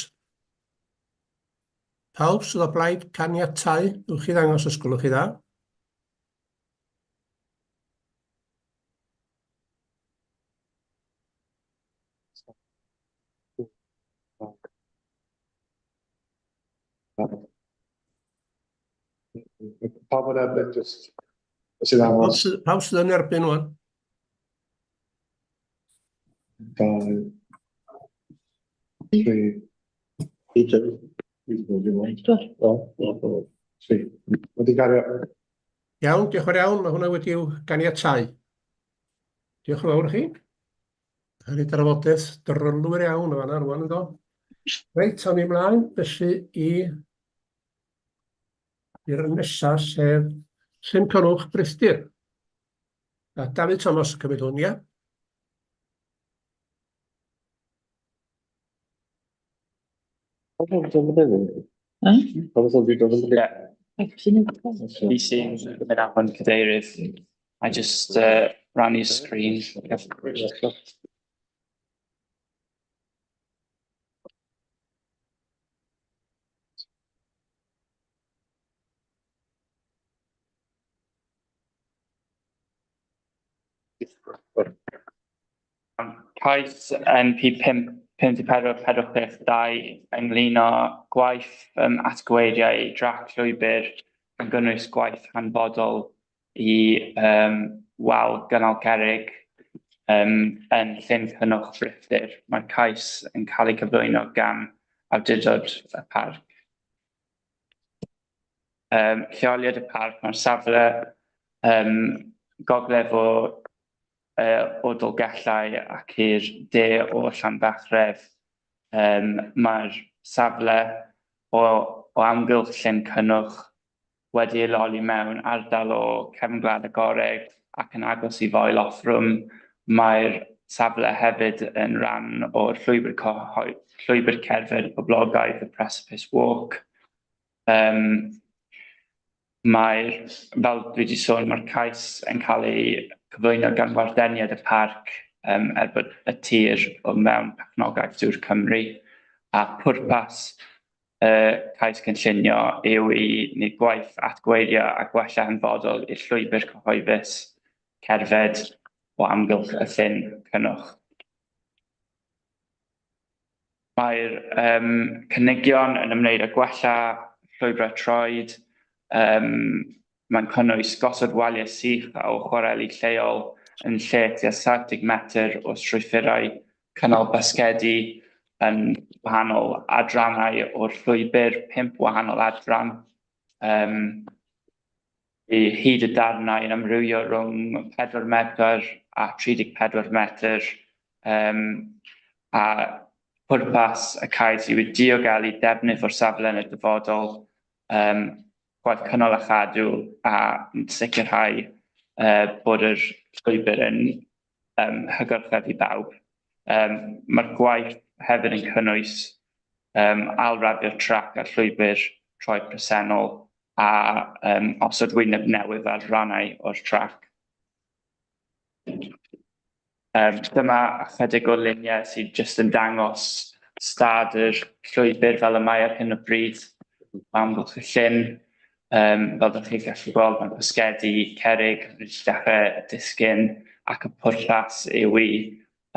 Pawb sydd o blaid caniatáu, newch chi ddangos os gwelwch chi dda. Pawb yn erbyn, jyst os i ddangos. Pawb sydd yn erbyn wan? Dau, tri. Tri. Wedi cario. Iawn, diolch yn fawr iawn. Mae hwnna wedi'w ganiatáu. Diolch yn fawr i chi. Hynny drafodaeth drylwyr iawn o fanna rwan yn do. Reit, awn ni ymlaen felly i i'r nesaf, sef Llyn Conwch Brithdir. A Dafydd Thomas yn cymryd hwn, ia? Fi sy'n mynd afon cadeirydd. I just rannu screen. Cais NP 5 54 46 2 ynglyn â gwaith um, atgyweiriau drac llwybr gan gynnwys gwaith hanfodol i um, wal gynnal cerrig um, yn Llyn Cynnwch Brithdir. Mae'r cais yn cael ei gyflwyno gan Awdurdod y Parc. Um, lleoliad y parc, mae'r safle um, gogledd o, uh, o Dolgellau ac i'r de o Llanfachredd. Um, mae'r safle o, o amgylch Llyn Cynnwch wedi ei leoli mewn ardal o cefn gwlad agored ac yn agos i Foel Offrwm. Mae'r safle hefyd yn rhan o'r llwybr, llwybr cerdded poblogaidd, y Precipice Walk. Um, mae'r, fel dwi wedi sôn, mae'r cais yn cael ei cyflwyno gan wardeniad y parc um, er bod y tir o mewn perchnogaeth Dŵr Cymru, a pwrpas y cais cynllunio yw i wneud gwaith atgyweirio a gwella hanfodol i'r llwybr cyhoeddus cerdded o amgylch y llyn Cynnwch. Mae'r um, cynigion yn ymwneud â gwella llwybrau troed, um, mae'n cynnwys gosod waliau sych o chwareli lleol yn lle tua 70 metr o strwythurau cynnal basgedi yn wahanol adrannau o'r llwybr, pump wahanol adran. Um, i hyd y darnau yn amrywio rhwng 4 metr a 34 metr, um, a pwrpas y cais yw i diogelu defnydd o'r safle yn y dyfodol, um, gwaith cynnal a chadw a sicrhau uh, bod yr llwybr yn um, hygyrchedd i bawb. Um, Mae'r gwaith hefyd yn cynnwys um, ailraddio'r trac a'r llwybr troed presennol a um, osod wyneb newydd ar rannau o'r trac. Um, dyma ychydig o luniau sydd jyst yn dangos stad yr llwybr fel y mae ar hyn o bryd o amgylch y llyn. Um, fel ydych chi'n gallu gweld, mae basgedi cerrig wedi dechrau disgyn ac y pwrpas yw i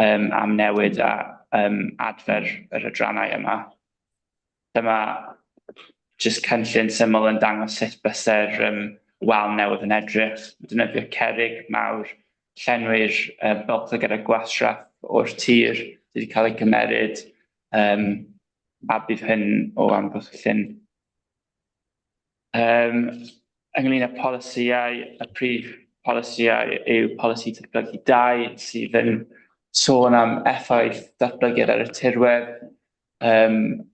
um, amnewid a um, adfer yr adrannau yma. Dyma Jyst cynllun syml yn dangos sut byse'r um, wal newydd yn edrych, defnyddio cerrig mawr, llenwi'r uh, bylchau gyda gwastraff o'r tir sydd wedi cael ei cymeryd, um, a bydd hyn o amgylch y llyn. Um, ynglyn â polisïau, y prif polisïau yw polisi datblygu 2, sydd yn sôn am effaith datblygiad ar y tirwedd. Um,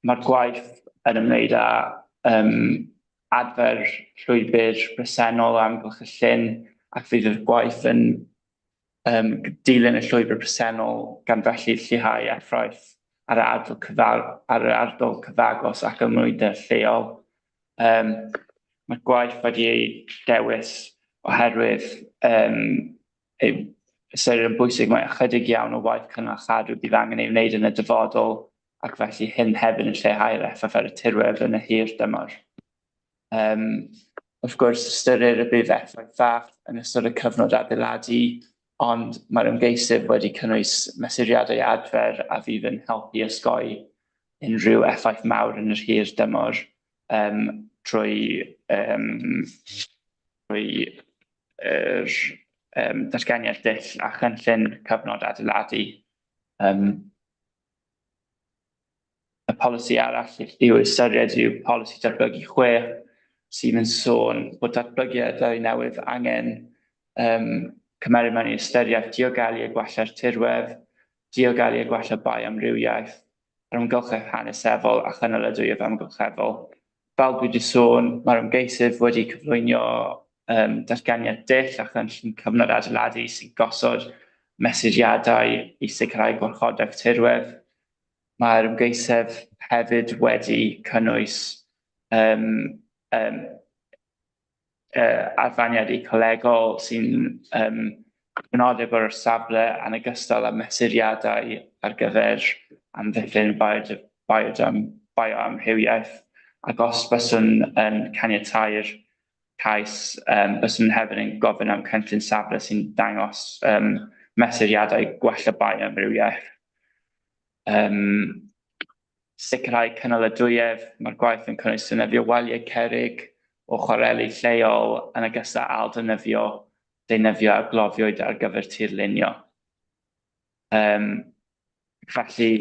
Mae'r gwaith yn ymwneud â um, adfer llwybr presennol o amgylch y llyn, ac fydd y gwaith yn um, dilyn y llwybr presennol, gan felly lleihau effaith ar y ardal, cyfar, ar yr ardal cyfagos ac ymwneud lleol. Um, mae'r gwaith wedi ei dewis oherwydd um, ei ystyried yn bwysig mae ychydig iawn o waith cynnal a chadw bydd angen ei wneud yn y dyfodol ac felly hyn hefyd yn lleihau'r effaith ar y tirwedd yn y hir dymor. Um, wrth gwrs, ystyrir y bydd effaith fach yn ystod y cyfnod adeiladu, ond mae'r ymgeisydd wedi cynnwys mesuriadau adfer a fydd yn helpu osgoi unrhyw effaith mawr yn yr hir dymor um, trwy, um, trwy yr um, datganiad dull a chynllun cyfnod adeiladu. Um, y polisi arall i'w ystyried yw polisi datblygu 6, sydd yn sôn bod datblygiadau newydd angen um, cymeryd mewn i ystyriaeth diogelu a gwella'r tirwedd, diogelu a gwella bioamrywiaeth, yr amgylchedd hanesyddol a chynaladwyedd amgylcheddol. Fel dwi wedi sôn, mae'r ymgeisydd wedi cyflwyno um, datganiad dull a chynllun cyfnod adeiladu sy'n gosod mesuriadau i sicrhau gwarchodaeth tirwedd. Mae'r ymgeisydd hefyd wedi cynnwys um, um, uh, arfaniad ecolegol sy'n um, crynodeb o'r safle yn ogystal â mesuriadau ar gyfer amddiffyn bioamrywiaeth, ac os byswn yn caniatáu'r cais, um, byswn hefyd yn gofyn am cynllun safle sy'n dangos um, mesuriadau gwella bioamrywiaeth. Um, sicrhau cynaladwyedd, mae'r gwaith yn cynnwys defnyddio waliau cerrig o chwareli lleol yn ogystal â ailddefnyddio deunyddiau a glofiwyd ar gyfer tirlunio. Um, felly,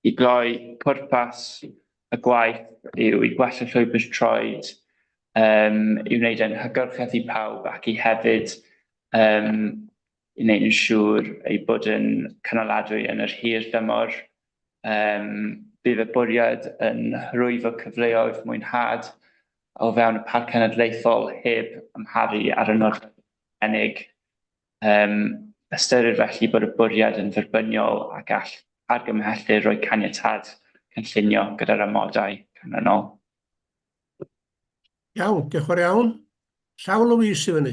i gloi, pwrpas y gwaith yw i gwella llwybr troed, um, i wneud e'n hygyrchedd i pawb ac i hefyd um, i wneud yn siŵr ei bod yn cynaladwy yn yr hir dymor. Um, bydd y bwriad yn hyrwyddo cyfleoedd mwynhad o fewn y Parc Cenedlaethol heb amharu ar y nod arbennig. Um, ystyrir felly bod y bwriad yn dderbyniol ac all argymhellir roi caniatâd cynllunio gyda'r amodau canlynol. Iawn, diolch yn fawr iawn. Llaw Louise i fyny.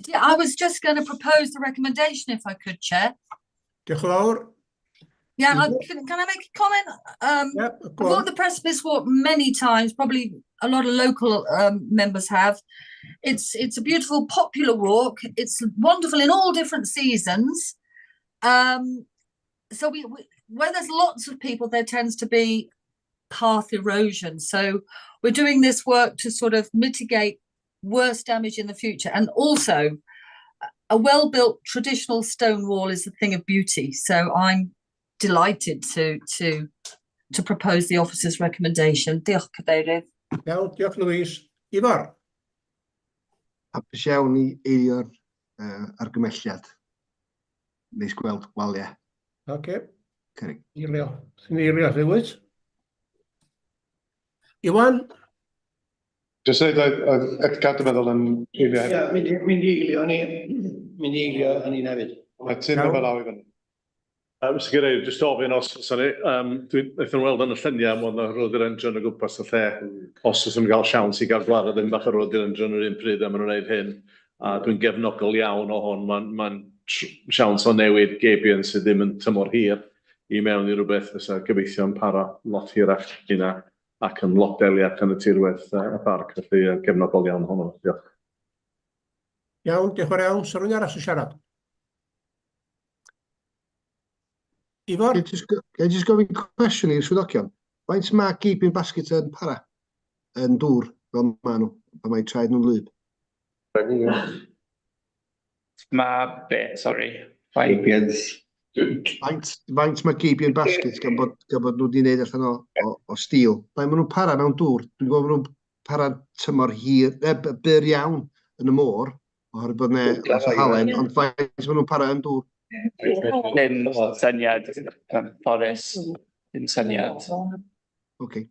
Yeah, I was just going to propose the recommendation if I could, Chair. Diolch yn fawr. Yeah, I, can I make a comment? Yep, I've walked the Precipice Walk many times, probably a lot of local members have. It's a beautiful, popular walk. It's wonderful in all different seasons. So we where there's lots of people, there tends to be path erosion. So we're doing this work to sort of mitigate worse damage in the future. And also, a well-built traditional stone wall is a thing of beauty. So I'm delighted to propose the officer's recommendation. Diolch, Cadeirydd. Iawn, diolch Louise. Ifor? Hapus iawn i eilio'r argymelliad. Neis gweld waliau. Oce. Okay. Cerrig. Eilio. Ti'n eilio, rhywyd? Iwan? Jyst dweud, oedd Edgar, dwi'n meddwl, yn eilio hefyd. Ie, mynd i eilio ni. Mynd i eilio hynny hefyd. Mae Tim efo law i fyny. Mr Cadeirydd, jyst ofyn os oes ni, dwi'n wnaethon weld yn y lluniau am oedd 'na rhododendron o gwmpas y lle, os oes nhw'n cael siawns i gael gwared ddim bach o rhododendron yr un pryd a maen nhw'n gwneud hyn, a dwi'n gefnogol iawn o hwn, mae'n ma siawns o newid gabion sydd ddim yn tymor hir i mewn i rhywbeth fysa gobeithio yn para lot hirach hynna ac yn lot deliach yn y tirwedd y parc, felly gefnogol iawn ohono. Diolch. Iawn, diolch yn fawr iawn. Sa rhywun arall yn siarad? Ifor? Ga i jyst gofyn cwestiwn i'r swyddogion? Faint mae gabion basket yn para yn dŵr fel maen nhw, pan mae traed nhw'n wlyb? Mae be, sori? Gabions. Faint, faint mae gabion basket gan bod, gan bod nhw wedi gwneud allan o, o, o steel? Faint maen nhw'n para mewn dŵr? Dwi'n gwybod maen nhw'n para tymor hir, e, byr iawn yn y môr, oherwydd bod 'ne lot o halen, ond faint maen nhw'n para yn dŵr? Ddim syniad, yn ffodus, ddim syniad. Oce.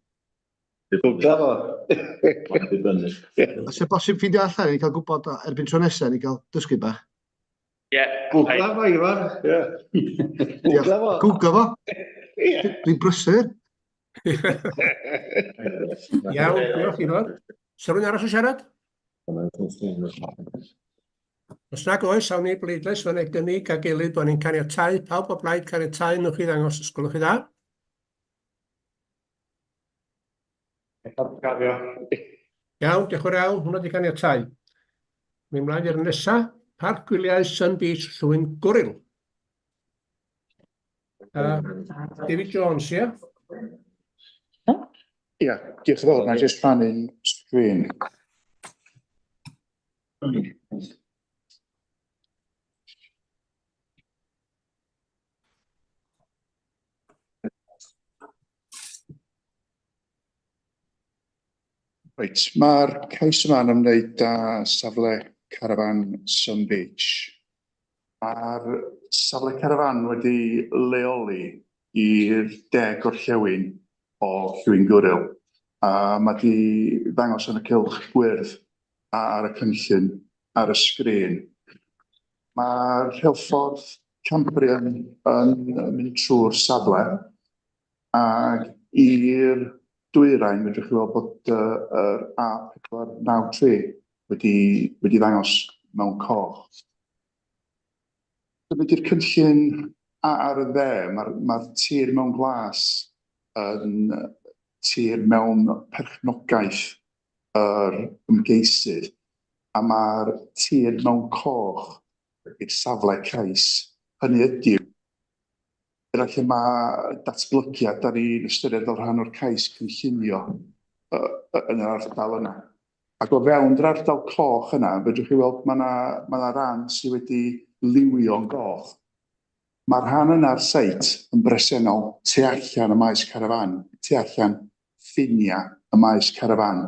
Googla fo. Mae'n dibynnu. Os yw bosib ffeindio allan, i cael gwybod erbyn tro nesaf, ni cael dysgu bach. Ie. Googla fo, Ifor. Ie. Googla fo. Googla fo. Dwi'n brysur. Iawn, diolch Ifor. Sa rhywun arall yn siarad? Os nag oes, awn ni i bleidlais fan ei gynnig a gilydd bod ni'n caniatáu. Pawb o blaid caniatáu, newch chi ddangos os gwelwch chi dda. Iawn, diolch yn fawr iawn, hwnna di caniatáu. Mynd mlaen i'r nesa, Parc Gwyliau Sun Beach Llwyn Gwril. David Jones, ie? Ia, diolch yn fawr. Na i jyst rhannu'n sgrin. Reit, mae'r cais yma'n ymwneud â safle carafán Sun Beach. Mae'r safle carafán wedi leoli i'r de gorllewin o Llwyn Gwril, a mae 'di ddangos yn y cylch gwyrdd ar y cynllun ar y sgrin. Mae'r rheilffordd Cambrian yn mynd trwy'r safle, ac i'r dwyrain fedrwch chi weld bod yr A493 wedi wedi ddangos mewn coch. Symud i'r cynllun A ar y dde, mae'r mae'r tir mewn glas yn tir mewn perchnogaeth yr ymgeisydd, a mae'r tir mewn coch i'r safle cais. Hynny ydyw, dyna lle mae datblygiad da ni'n ystyried fel rhan o'r cais cynllunio yn yr ardal yna. Ac o fewn yr ardal coch yna, fedrwch chi weld mae yna ma 'na ran sydd wedi liwio'n goch. Mae'r rhan yna ar seit yn bresennol tu allan y maes carafán, tu allan ffiniau y maes carafán.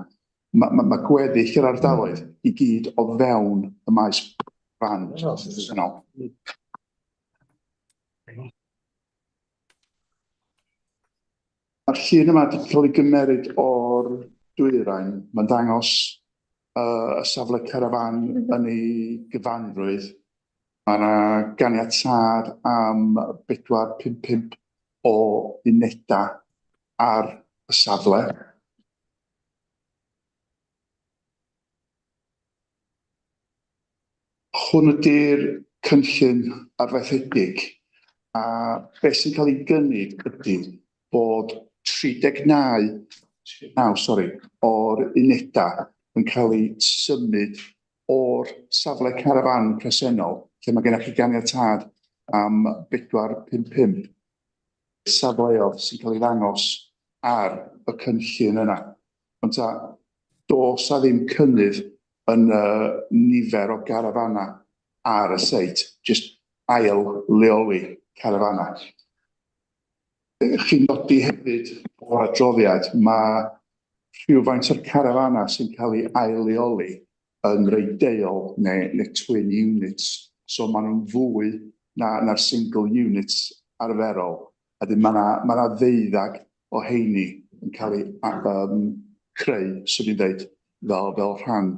Mae ma, ma gweddill yr ardaloedd i gyd o fewn y maes carafán presennol. Mae'r llun yma wedi cael ei gymeryd o'r dwyrain. Mae'n dangos y safle carafán yn ei gyfanrwydd. Mae yna ganiatâd am 455 o unedau ar y safle. Hwn ydy'r cynllun arfaethedig, a beth sy'n cael ei gynnig ydy bod 39, 39 sori, o'r unedau yn cael eu symud o'r safle carafán presennol, lle mae gennych chi ganiatâd am 455, safleoedd sy'n cael ei ddangos ar y cynllun yna. Ond ta, does 'na ddim cynnydd yn y nifer o garafanau ar y seit, jyst ail leoli carafanau. Chi'n nodi hefyd o'r adroddiad, mae rhywfaint o'r carafanau sy'n cael ei ail leoli yn rei deuol neu, neu twin units, so maen nhw'n fwy na, na'r single units arferol. A dyn mae yna ma 'na ddeuddag o heini yn cael eu creu, swn i'n dweud, fel, fel rhan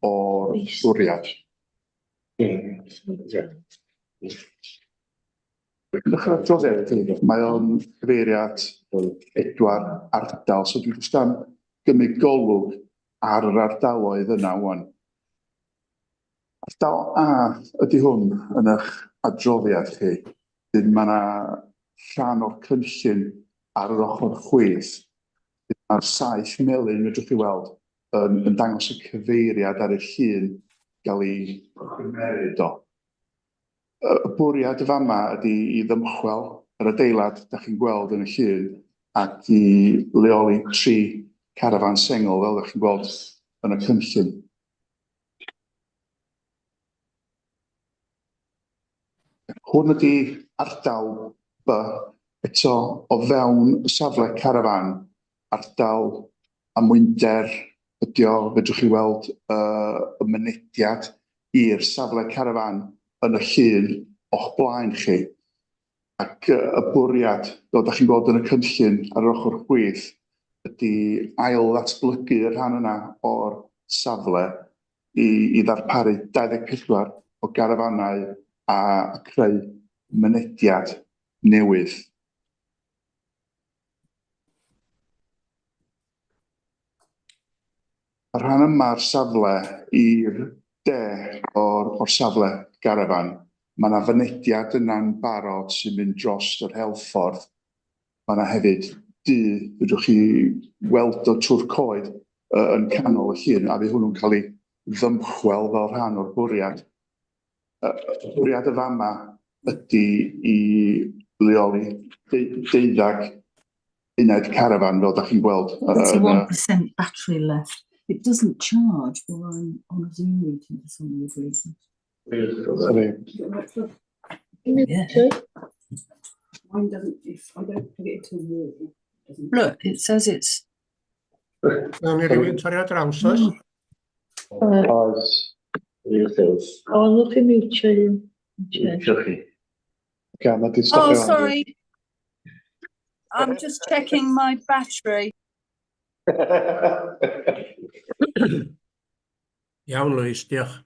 o'r bwriad. Edrych ar adroddiad, mae o'n cyfeirio at bedwar ardal, so dwi jyst am gymryd golwg ar yr ardaloedd yna ŵan. Ardal A ydy hwn yn eich adroddiad chi. Wedyn mae yna rhan o'r cynllun ar yr ochr chwith. Mae'r saeth melyn, fedrwch chi weld, yn, yn dangos y cyfeiriad ar y llun gael ei gymeryd o. Y bwriad y fama ydy i ddymchwel. yr adeilad da chi'n gweld yn y llun ac i leoli tri carafán sengl fel da chi'n gweld yn y cynllun. Hwn ydy ardal B, eto o fewn y safle carafán, ardal amwynder ydy o, fedrwch chi weld y mynediad i'r safle carafán yn y llun o'ch blaen chi. Ac y bwriad, fel dach chi'n gweld yn y cynllun ar yr ochr chwith, ydy ail-ddatblygu y rhan yna o'r safle i i ddarparu 24 o garafanau a creu mynediad newydd. Y rhan yma o'r safle i'r de o'r, o'r safle garafan, mae yna fynediad yna'n barod sy'n mynd dros y rheilffordd. Mae yna hefyd dŷ, fedrwch chi weld o trwy'r coed yn canol y llun, a fydd hwnnw'n cael ei ddymchwel fel rhan o'r bwriad. Y bwriad y fama ydy i leoli deuddag uned carafan, fel da chi'n gweld. 31% battery left. It doesn't charge while I'm on a Zoom meeting for some weird reason. Sorry. Yeah. Mine doesn't, if I don't put it into the wall, it doesn't. Look, it says it's Nawn ni rywun torri ar draws, oes? Oes. O, nwch chi miwtio un. Oce, mae di Oh, stopio. sorry. I'm just checking my battery. Iawn, Louise, diolch.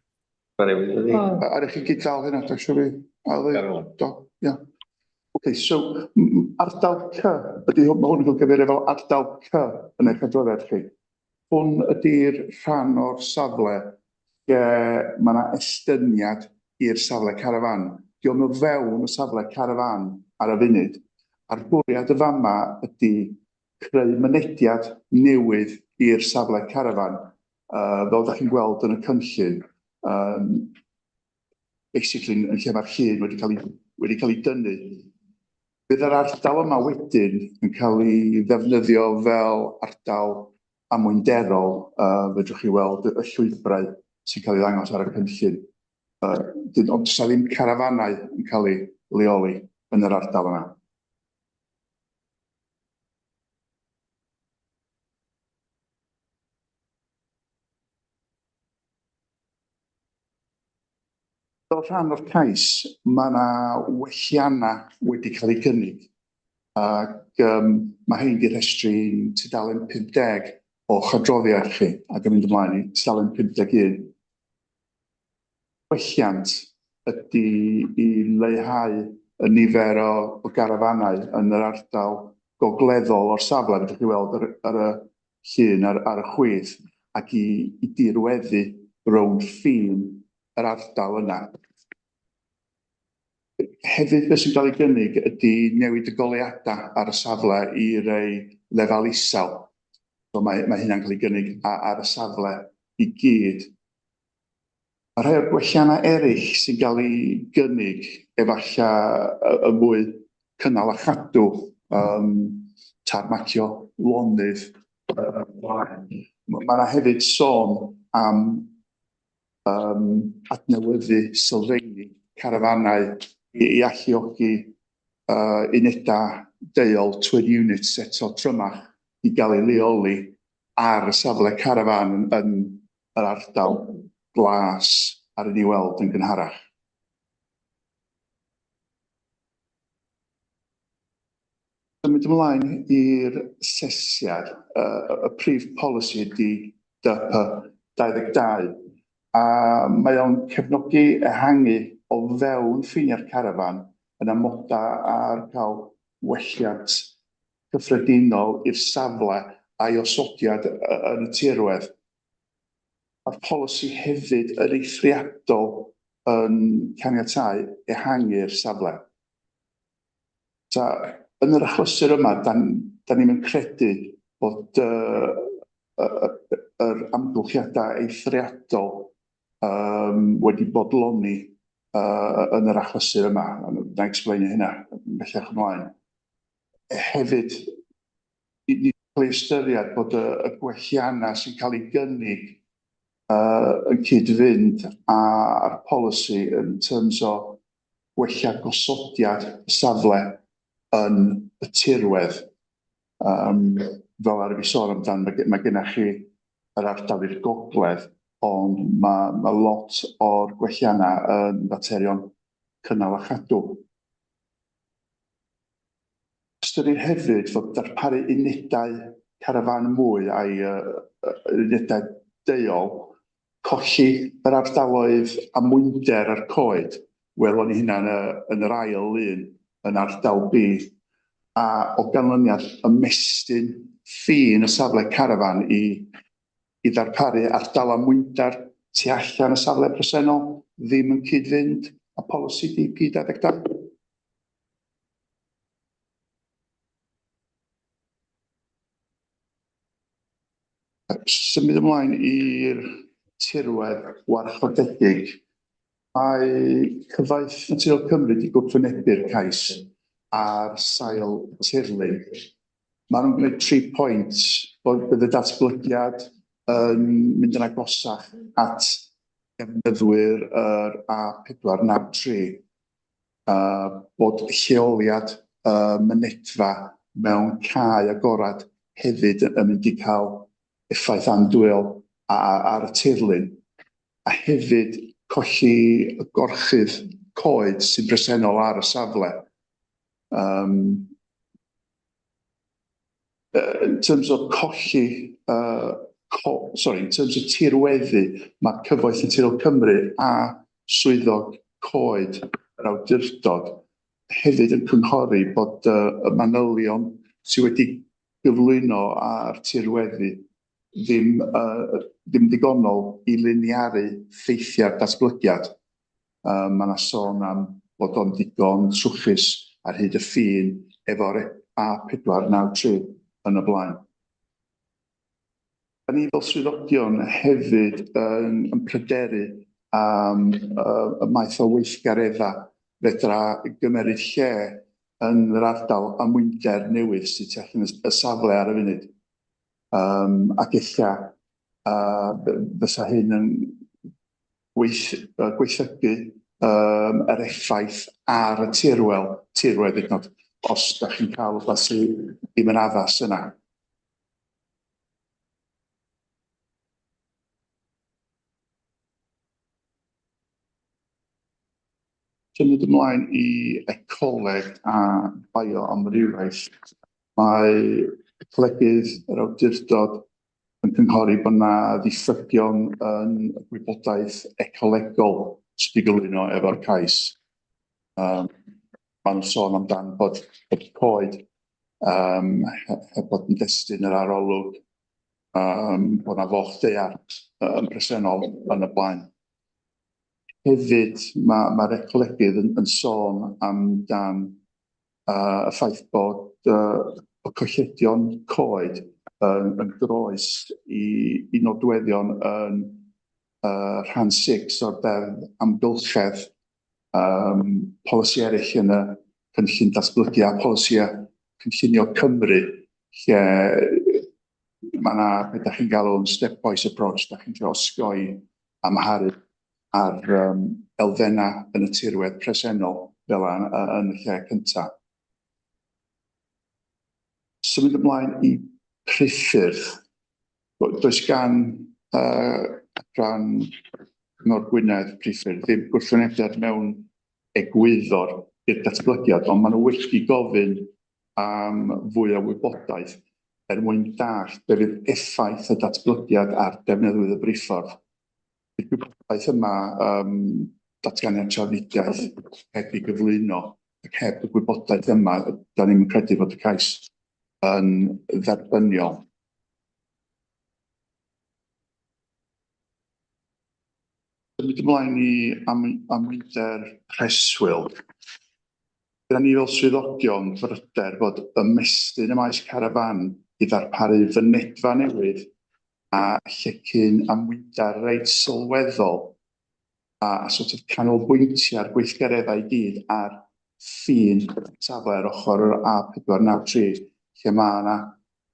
Ar i chi gyd dal hynna, dwi'n siŵr i ail ddeud? Do, ia. Oce, so ardal C, ydy hwn, mae hwn yn cael gyfeirio fel ardal C yn eich adroddiad chi. Hwn ydy'r rhan o'r safle lle mae yna estyniad i'r safle carafán. Dio'm o fewn y safle carafán ar y funud. A'r bwriad y fama ydy creu mynediad newydd i'r safle carafán, fel dach chi'n gweld yn y cynllun, um, basically yn lle mae'r llun wedi cael ei, wedi cael ei dynnu. Bydd yr ardal yma wedyn yn cael ei ddefnyddio fel ardal amwynderol, fedrwch chi weld y llwybrau sy'n cael ei ddangos ar y cynllun. Ond does 'na ddim carafanau yn cael eu leoli yn yr ardal yma. Fel rhan o'r cais, mae yna welliannau wedi cael eu cynnig, ac um, mae hein di rhestru'n tudalen 50 o'ch adroddiad chi, ac yn mynd ymlaen i tudalen 51. Gwelliant ydy i leihau y nifer o, o garafanau yn yr ardal gogleddol o'r safle, fedrwch chi weld ar, ar y llun ar, ar y chwith, ac i, i dirweddu rownd ffin yr ardal yna. Hefyd, beth sy'n cael ei gynnig ydy newid y goleuadau ar y safle i rei lefel isel. So mae, mae hynna'n cael ei gynnig ar y safle i gyd. Mae rhai o'r gwelliannau eraill sy'n cael ei gynnig efallai y mwy cynnal a chadw, um, tarmacio lonydd. Mae yna hefyd sôn am um, adnewyddu sylfeini carafanau i, i alluogi unedau deuol twin units eto trymach i gael ei leoli ar y safle carafán yn, yn yr ardal glas ar i ni weld yn gynharach. Symud ymlaen i'r sesiad, y prif polisi ydy DP 22, a mae o'n cefnogi ehangu o fewn ffiniau'r carafán yn amodau ar cael welliant cyffredinol i'r safle a'i osodiad yn y tirwedd. Mae'r polisi hefyd yn eithriadol yn caniatáu ehangu'r safle. Ta, yn yr achlysur yma, da, da ni'm yn credu bod yr amgylchiadau eithriadol um, wedi bodloni uh, yn yr achlysur yma. Na i explainio hynna bellach ymlaen. Hefyd, ni ni cael ei ystyried bod y, y gwelliannau sy'n cael ei gynnig uh, yn cyd-fynd â'r polisi in terms o gwella gosodiad y safle yn y tirwedd. Um, fel ar y fi sôn amdan, mae, mae gennych chi yr ardal i'r gogledd, ond mae, mae lot o'r gwelliannau yn faterion cynnal a chadw. Ystyrir hefyd fod darparu unedau carafán mwy a'i unedau deuol, colli yr ardaloedd amwynder a'r coed, welon ni hynna yn y, yn yr ail lun yn ardal B, a o ganlyniad ymestyn ffin y safle carafán i i ddarparu ardal amwynder tu allan y safle presennol ddim yn cyd-fynd â polisi DP 22. Symud ymlaen i'r tirwedd warchodedig. Mae Cyfoeth Naturiol Cymru wedi gwrthwynebu'r cais ar sail tirlun. Maen nhw'n gwneud tri pwynt, bod bydd y datblygiad yn mynd yn agosach at defnyddwyr yr A493, bod lleoliad y mynedfa mewn cae agored hefyd yn mynd i cael effaith andwyol ar y tirlun, a hefyd colli y gorchudd coed sy'n bresennol ar y safle. Um, in terms of colli, co sorry, in terms of tirweddu, mae Cyfoeth Naturiol Cymru a Swyddog Coed yr Awdurdod hefyd yn cynghori bod y manylion sydd wedi gyflwyno ar tirweddu ddim, ddim digonol i liniaru ffeithiau'r datblygiad. Um, mae yna sôn am bod o'n ddigon trwchus ar hyd y ffin efo'r A493 yn y blaen. Da ni fel swyddogion hefyd yn, yn pryderu am y math o weithgareddau fedra gymeryd lle yn yr ardal amwynder newydd sydd tu allan y safle ar y funud. Um, ac ella uh, fysa hyn yn gweith, uh, gweithygu um, yr effaith ar y tirwel, tirwedd hyd yn oed, os da chi'n cael rhywbeth sydd ddim yn addas yna. Symud ymlaen i ecoleg a bioamrywiaeth. Mae ecolegydd yr awdurdod yn cynghori bod yna ddiffygion yn y gwybodaeth ecolegol sydd wedi gyflwyno efo'r cais. Um, maen nhw'n sôn amdan bod, bod coed um, heb bod yn destun yr arolwg, um, bod yna foch daear yn presennol yn y blaen. Hefyd, mae'r ma ecolegydd yn, yn sôn amdan y ffaith bod y colledion coed yn, yn groes i, i nodweddion yn uh, rhan 6 o'r Deddf Amgylchedd, um, polisi eraill yn y cynllun datblygu a polisïau cynllunio Cymru, lle mae yna beth da chi'n galw yn stepwise approach, da chi'n trio osgoi amharu ar um, elfennau yn y tirwedd presennol fel yna yn y lle cyntaf. Symud ymlaen i priffyrdd. Does gan uh, adran Cyngor Gwynedd Priffyrdd ddim gwrthwynebiad mewn egwyddor i'r datblygiad, ond maen nhw wedi gofyn am fwy o wybodaeth er mwyn dallt be fydd effaith y datblygiad ar defnyddwyr y briffordd. Bydd gwybodaeth yma, um, datganiad trafnidiaeth heb ei gyflwyno ac heb y gwybodaeth yma, da ni'n credu fod y cais yn dderbyniol. Symud ymlaen i am, amwynder preswyl. Gyda ni fel swyddogion bryder fod ymestyn y maes carafán i ddarparu fynedfa newydd a llecyn amwynder reit sylweddol. a sort of canolbwyntio'r gweithgareddau i gyd ar ffin safle ar ochr yr A493 lle mae yna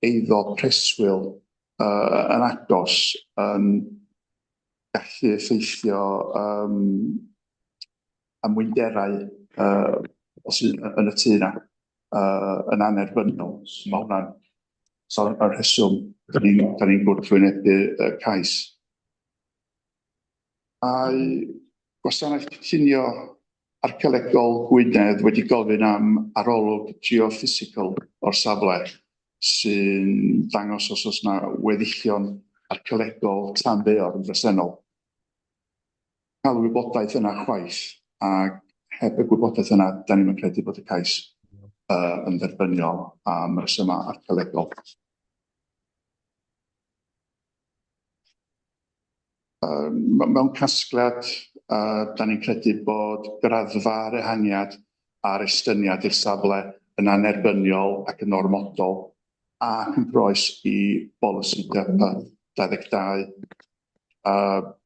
eiddo preswyl yn agos yn gallu effeithio amwynderau sydd yn y tŷ yna yn annerbyniol. Mae hwnna'n so, y rheswm da ni'n ni gwrthwynebu y cais. Mae Gwasanaeth Cynllunio Archaeolegol Gwynedd wedi gofyn am arolwg geophysical o'r safle sy'n dangos os oes yna weddillion archaeolegol tanddaear yn bresennol. Cael y wybodaeth yna chwaith, ac heb y gwybodaeth yna, da ni'm yn credu bod y cais yn dderbyniol am resymau archaeolegol. Mewn casgliad, da ni'n credu bod graddfa'r ehangiad a'r estyniad i'r safle yn annerbyniol ac yn ormodol ac yn groes i bolisi DP 22.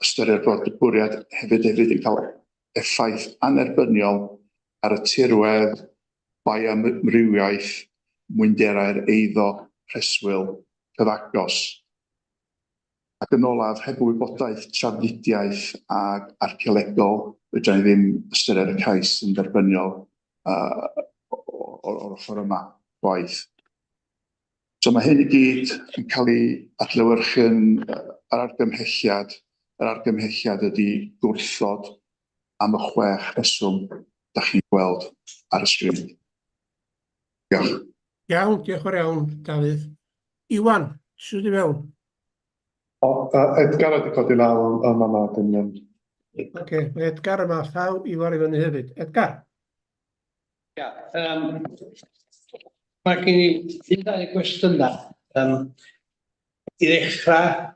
Ystyrir bod y bwriad hefyd hefyd yn cael effaith annerbyniol ar y tirwedd, bioamrywiaeth, mwynderau'r eiddo preswyl cyfagos. Ac yn olaf, heb y wybodaeth trafnidiaeth ac archaeolegol, fedra i ddim ystyried y cais yn dderbyniol o'r ochr yma gwaith. So mae hyn i gyd yn cael ei adlewyrchu yn yr argymhelliad. Yr argymhelliad ydy gwrthod am y chwech rheswm da chi'n gweld ar y sgrin. Diolch. Iawn, diolch yn fawr iawn, Dafydd. Iwan, sydd i fewn? O, Edgar wedi codi law yn fan'na, dim yn... Oce, mae Edgar yma, llaw Iwan i fyny hefyd. Edgar? Ia, um, mae gen i un ddau gwestiynau. Um, I ddechrau,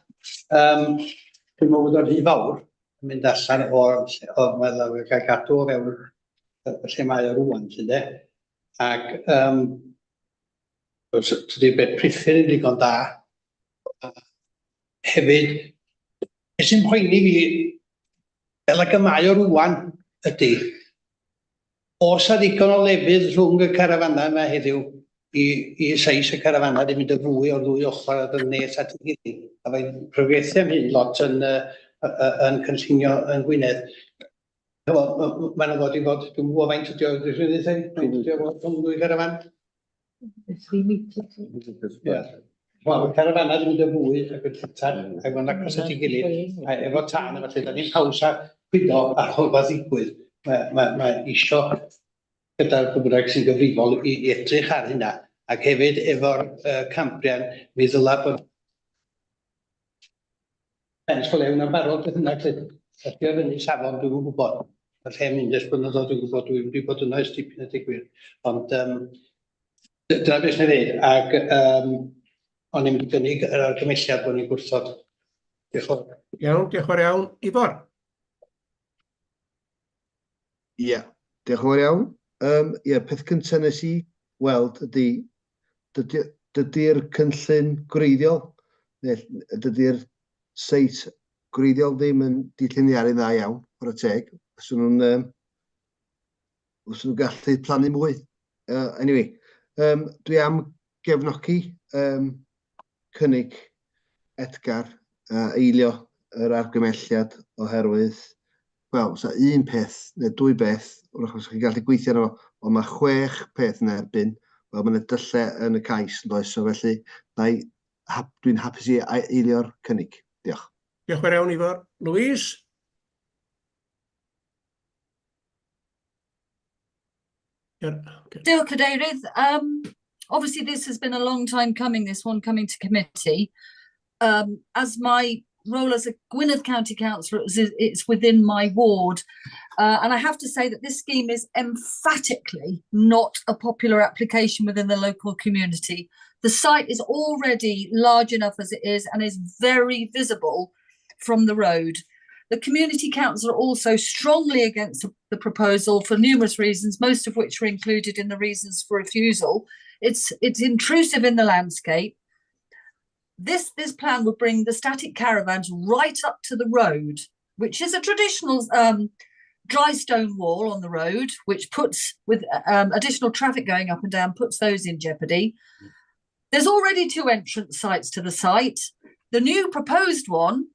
um, dwi'n meddwl bod o'n rhy fawr yn mynd allan o'r lle, o, mae'n cael gadw o fewn y lle mae o rŵan, 'lly de. Ac um, tydi beth priffyrdd yn ddigon da. A hefyd, beth sy'n poeni fi, fel ag y mae o rŵan, ydy, oes 'na ddigon o lefydd rhwng y carafanau yma heddiw i, i seis y carafanau ddim mynd yn fwy o'r ddwy ochr a yn nes at ei gilydd. A mae'n pregethu am hyn lot yn, yn cynllunio yn Gwynedd. Mae'n nhw fod i fod, dwi'n gwybod faint ydi o, dwi'n dweud, faint ydi o fod rhwng ddwy garafan? 3 metres. Ie. Wel, y carafanau yn mynd yn fwy ac yn lletach, ac mae'n agos at ei gilydd, a efo tân a felly, da ni'n haws a cwyno ar ôl rhywbeth ddigwydd. Mae, mae, mae isio gyda'r pwy bynnag sy'n gyfrifol i, i edrych ar hynna, ac hefyd efo'r Cambrian, mi ddyla bod ffens go lew yna'n barod beth bynnag 'lly. Ydy o fyny safon, dwi'm yn gwybod. Mae'r lle mynd ers blynyddoedd, dwi'n gwybod, dwi wedi bod yno ers tipyn a deud gwir. Ond um, dyna beth sy'n ei ddeud, ac um, o'n i'n mynd i gynnig yr argymhelliad bod ni'n gwrthod. Diolch yn fawr. Iawn, diolch yn fawr iawn. Ifor? Ie, diolch yn fawr iawn. Um, ie, peth cyntaf nes i weld ydy, dydy'r dydy cynllun gwreiddiol, neu dydy'r seit gwreiddiol ddim yn di lliniaru'n dda iawn, chwarae teg. Fyswn nhw'n um, fyswn nhw'n gallu plannu mwy. Anyway, dwi am gefnogi cynnig Edgar a eilio yr argymhelliad oherwydd, wel, sa un peth neu dwy beth, wrach os chi'n gallu gweithio arno fo, ond mae chwech peth yn erbyn, wel, mae yna dyllau yn y cais, yn does? So felly, dwi'n hapus i eilio'r cynnig. Diolch. Diolch yn fawr iawn, Ifor. Louise? Diolch, Cadeirydd. Obviously, this has been a long time coming, this one coming to committee. As my role as a Gwynedd County Councillor, it's within my ward. And I have to say that this scheme is emphatically not a popular application within the local community. The site is already large enough as it is and is very visible from the road. The community council are also strongly against the proposal for numerous reasons, most of which are included in the reasons for refusal. It's intrusive in the landscape. This plan would bring the static caravans right up to the road. which is a traditional dry stone wall on the road, which puts, with additional traffic going up and down, puts those in jeopardy. There's already 2 entrance sites to the site. The new proposed one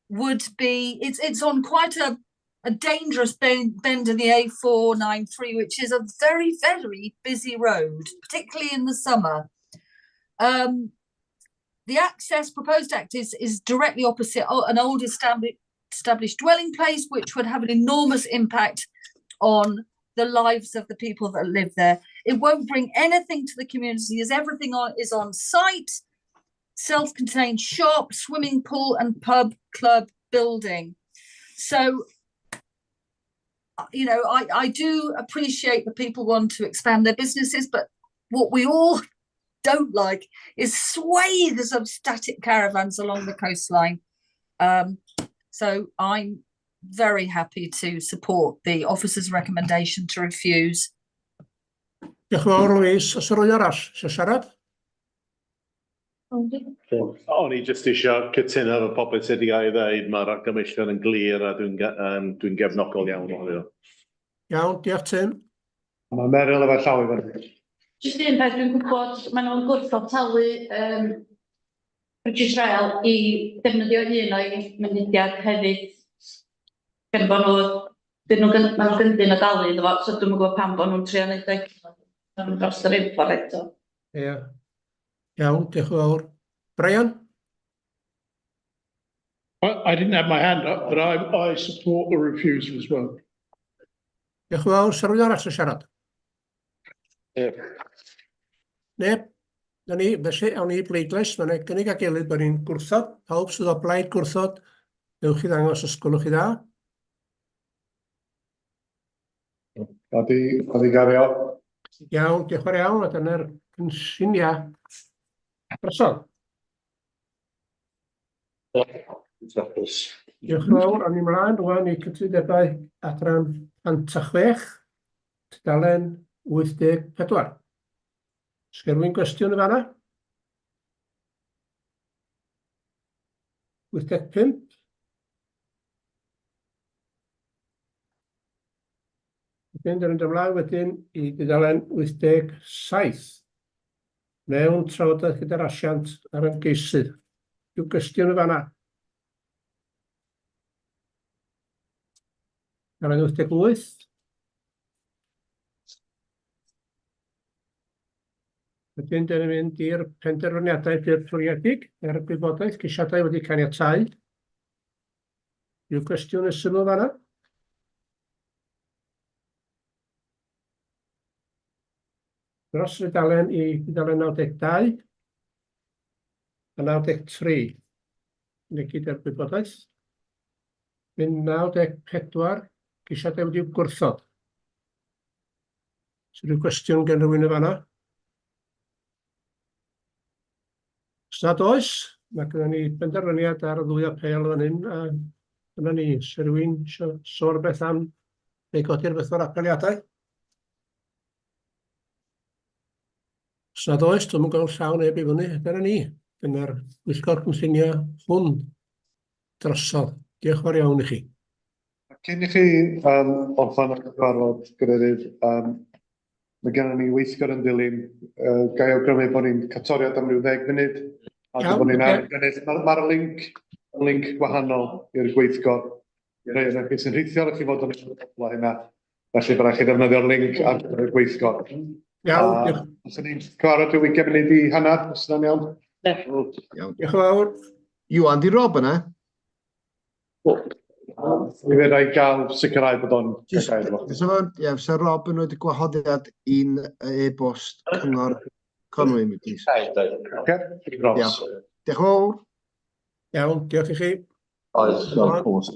would be, it's on quite a dangerous bend in the A493, which is a very, very busy road, particularly in the summer. The access, proposed access, is directly opposite an old established dwelling place, which would have an enormous impact on the lives of the people that live there. It won't bring anything to the community, as everything is on site, self-contained shop, swimming pool and pub club building. So, you know, I do appreciate that people want to expand their businesses, but what we all don't like is swathes of static caravans along the coastline. So I'm very happy to support the officer's recommendation to refuse. Diolch yn fawr, Louise. Oes rhywun arall eisiau siarad? O'n i jyst eisiau cytuno efo popeth sydd wedi cael ei ddeud. Mae'r argymhellion yn glir a dwi'n gefnogol iawn ohonyn nhw. Iawn, diolch Tim. Mae Meryl efo llaw i fyny. Jyst un peth, dwi'n gwybod maen nhw'n gwrthod talu British Rail i defnyddio un o'i mynediad hefyd, gan bod nhw, dyn nhw, maen nhw'n gyndyn o dalu iddo fo, so dwi'm yn gwybod pam bod nhw'n trio neud o dros yr un ffordd eto. Ie. Iawn, diolch yn fawr. Brian? I didn't have my hand up, but I support the refusal as well. Diolch yn fawr. Sa rhywun arall yn siarad? Neb? Na ni, felly awn ni i bleidlais. Mae yna gynnig a gilydd bod ni'n gwrthod. Pawb sydd o blaid gwrthod, newch chi ddangos os gwelwch chi dda. Gad i gario. Iawn, diolch yn fawr iawn. A dyna'r cynlluniau drosodd. Diolch yn fawr. Awn ni mlaen rwan i cytundebau adran 106, tudalen 84. Sgen rhywun gwestiwn yn fanna? 85? Wedyn, dyn ni'n ymlaen wedyn i dudalen 87. Mewn trafodaeth gyda'r asiant a'r ymgeisydd. Rhyw gwestiwn yn fanna? Tudalen 88. Wedyn, dyn ni'n mynd i'r penderfyniadau deddfwriedig er gwybodaeth, ceisiadau wedi caniatáu. Rhyw gwestiwn y sylw fanna? Dros y dudalen i dudalen 92 a 93. Neu gyd er gwybodaeth. Mynd 94, ceisiadau wedi'w gwrthod. Oes rhyw gwestiwn gen rhywun yn fanna? Os nad oes, mae gennym ni benderfyniad ar y ddwy apêl fan hyn, a dyna ni. Oes rhywun eisiau sôn rhywbeth am neu godi rhywbeth o'r apeliadau? Os nad oes, dwi'm yn gweld llaw neb i fyny. Dyna ni. Dyna'r pwyllgor cynllunio hwn drosodd. Diolch yn fawr iawn i chi. Cyn i chi orffen y cyfarfod, Gadeirydd, mae gennym ni weithgor yn dilyn. Ga i awgrymu bod ni'n cael toriad am ryw 10 munud, a Iawn, bod ni'n ocê. ailgynnull. Mae'r link yn link gwahanol i'r gweithgor. I rai ohonoch chi sy'n rhithiol, i chi fod yn ymwybodol o hynna. Felly, bydd rhaid chi ddefnyddio'r link ar gyfer y gweithgor. Iawn, diolch. Os ni'n cyfarfod ryw 20 munud i hanner, os yna'n iawn. Iawn. Diolch yn fawr. Iwan, di Rob yna? Mi fydd rhaid gael sicrhau bod o'n Jyst, gael efo. fysa fo, ie, fysa Rob yn rhoi gwahoddiad i'n e-bost Cyngor Conwy, mi plîs. Ocê, Diolch. Diolch yn fawr. Iawn, diolch i chi. Oes, of course.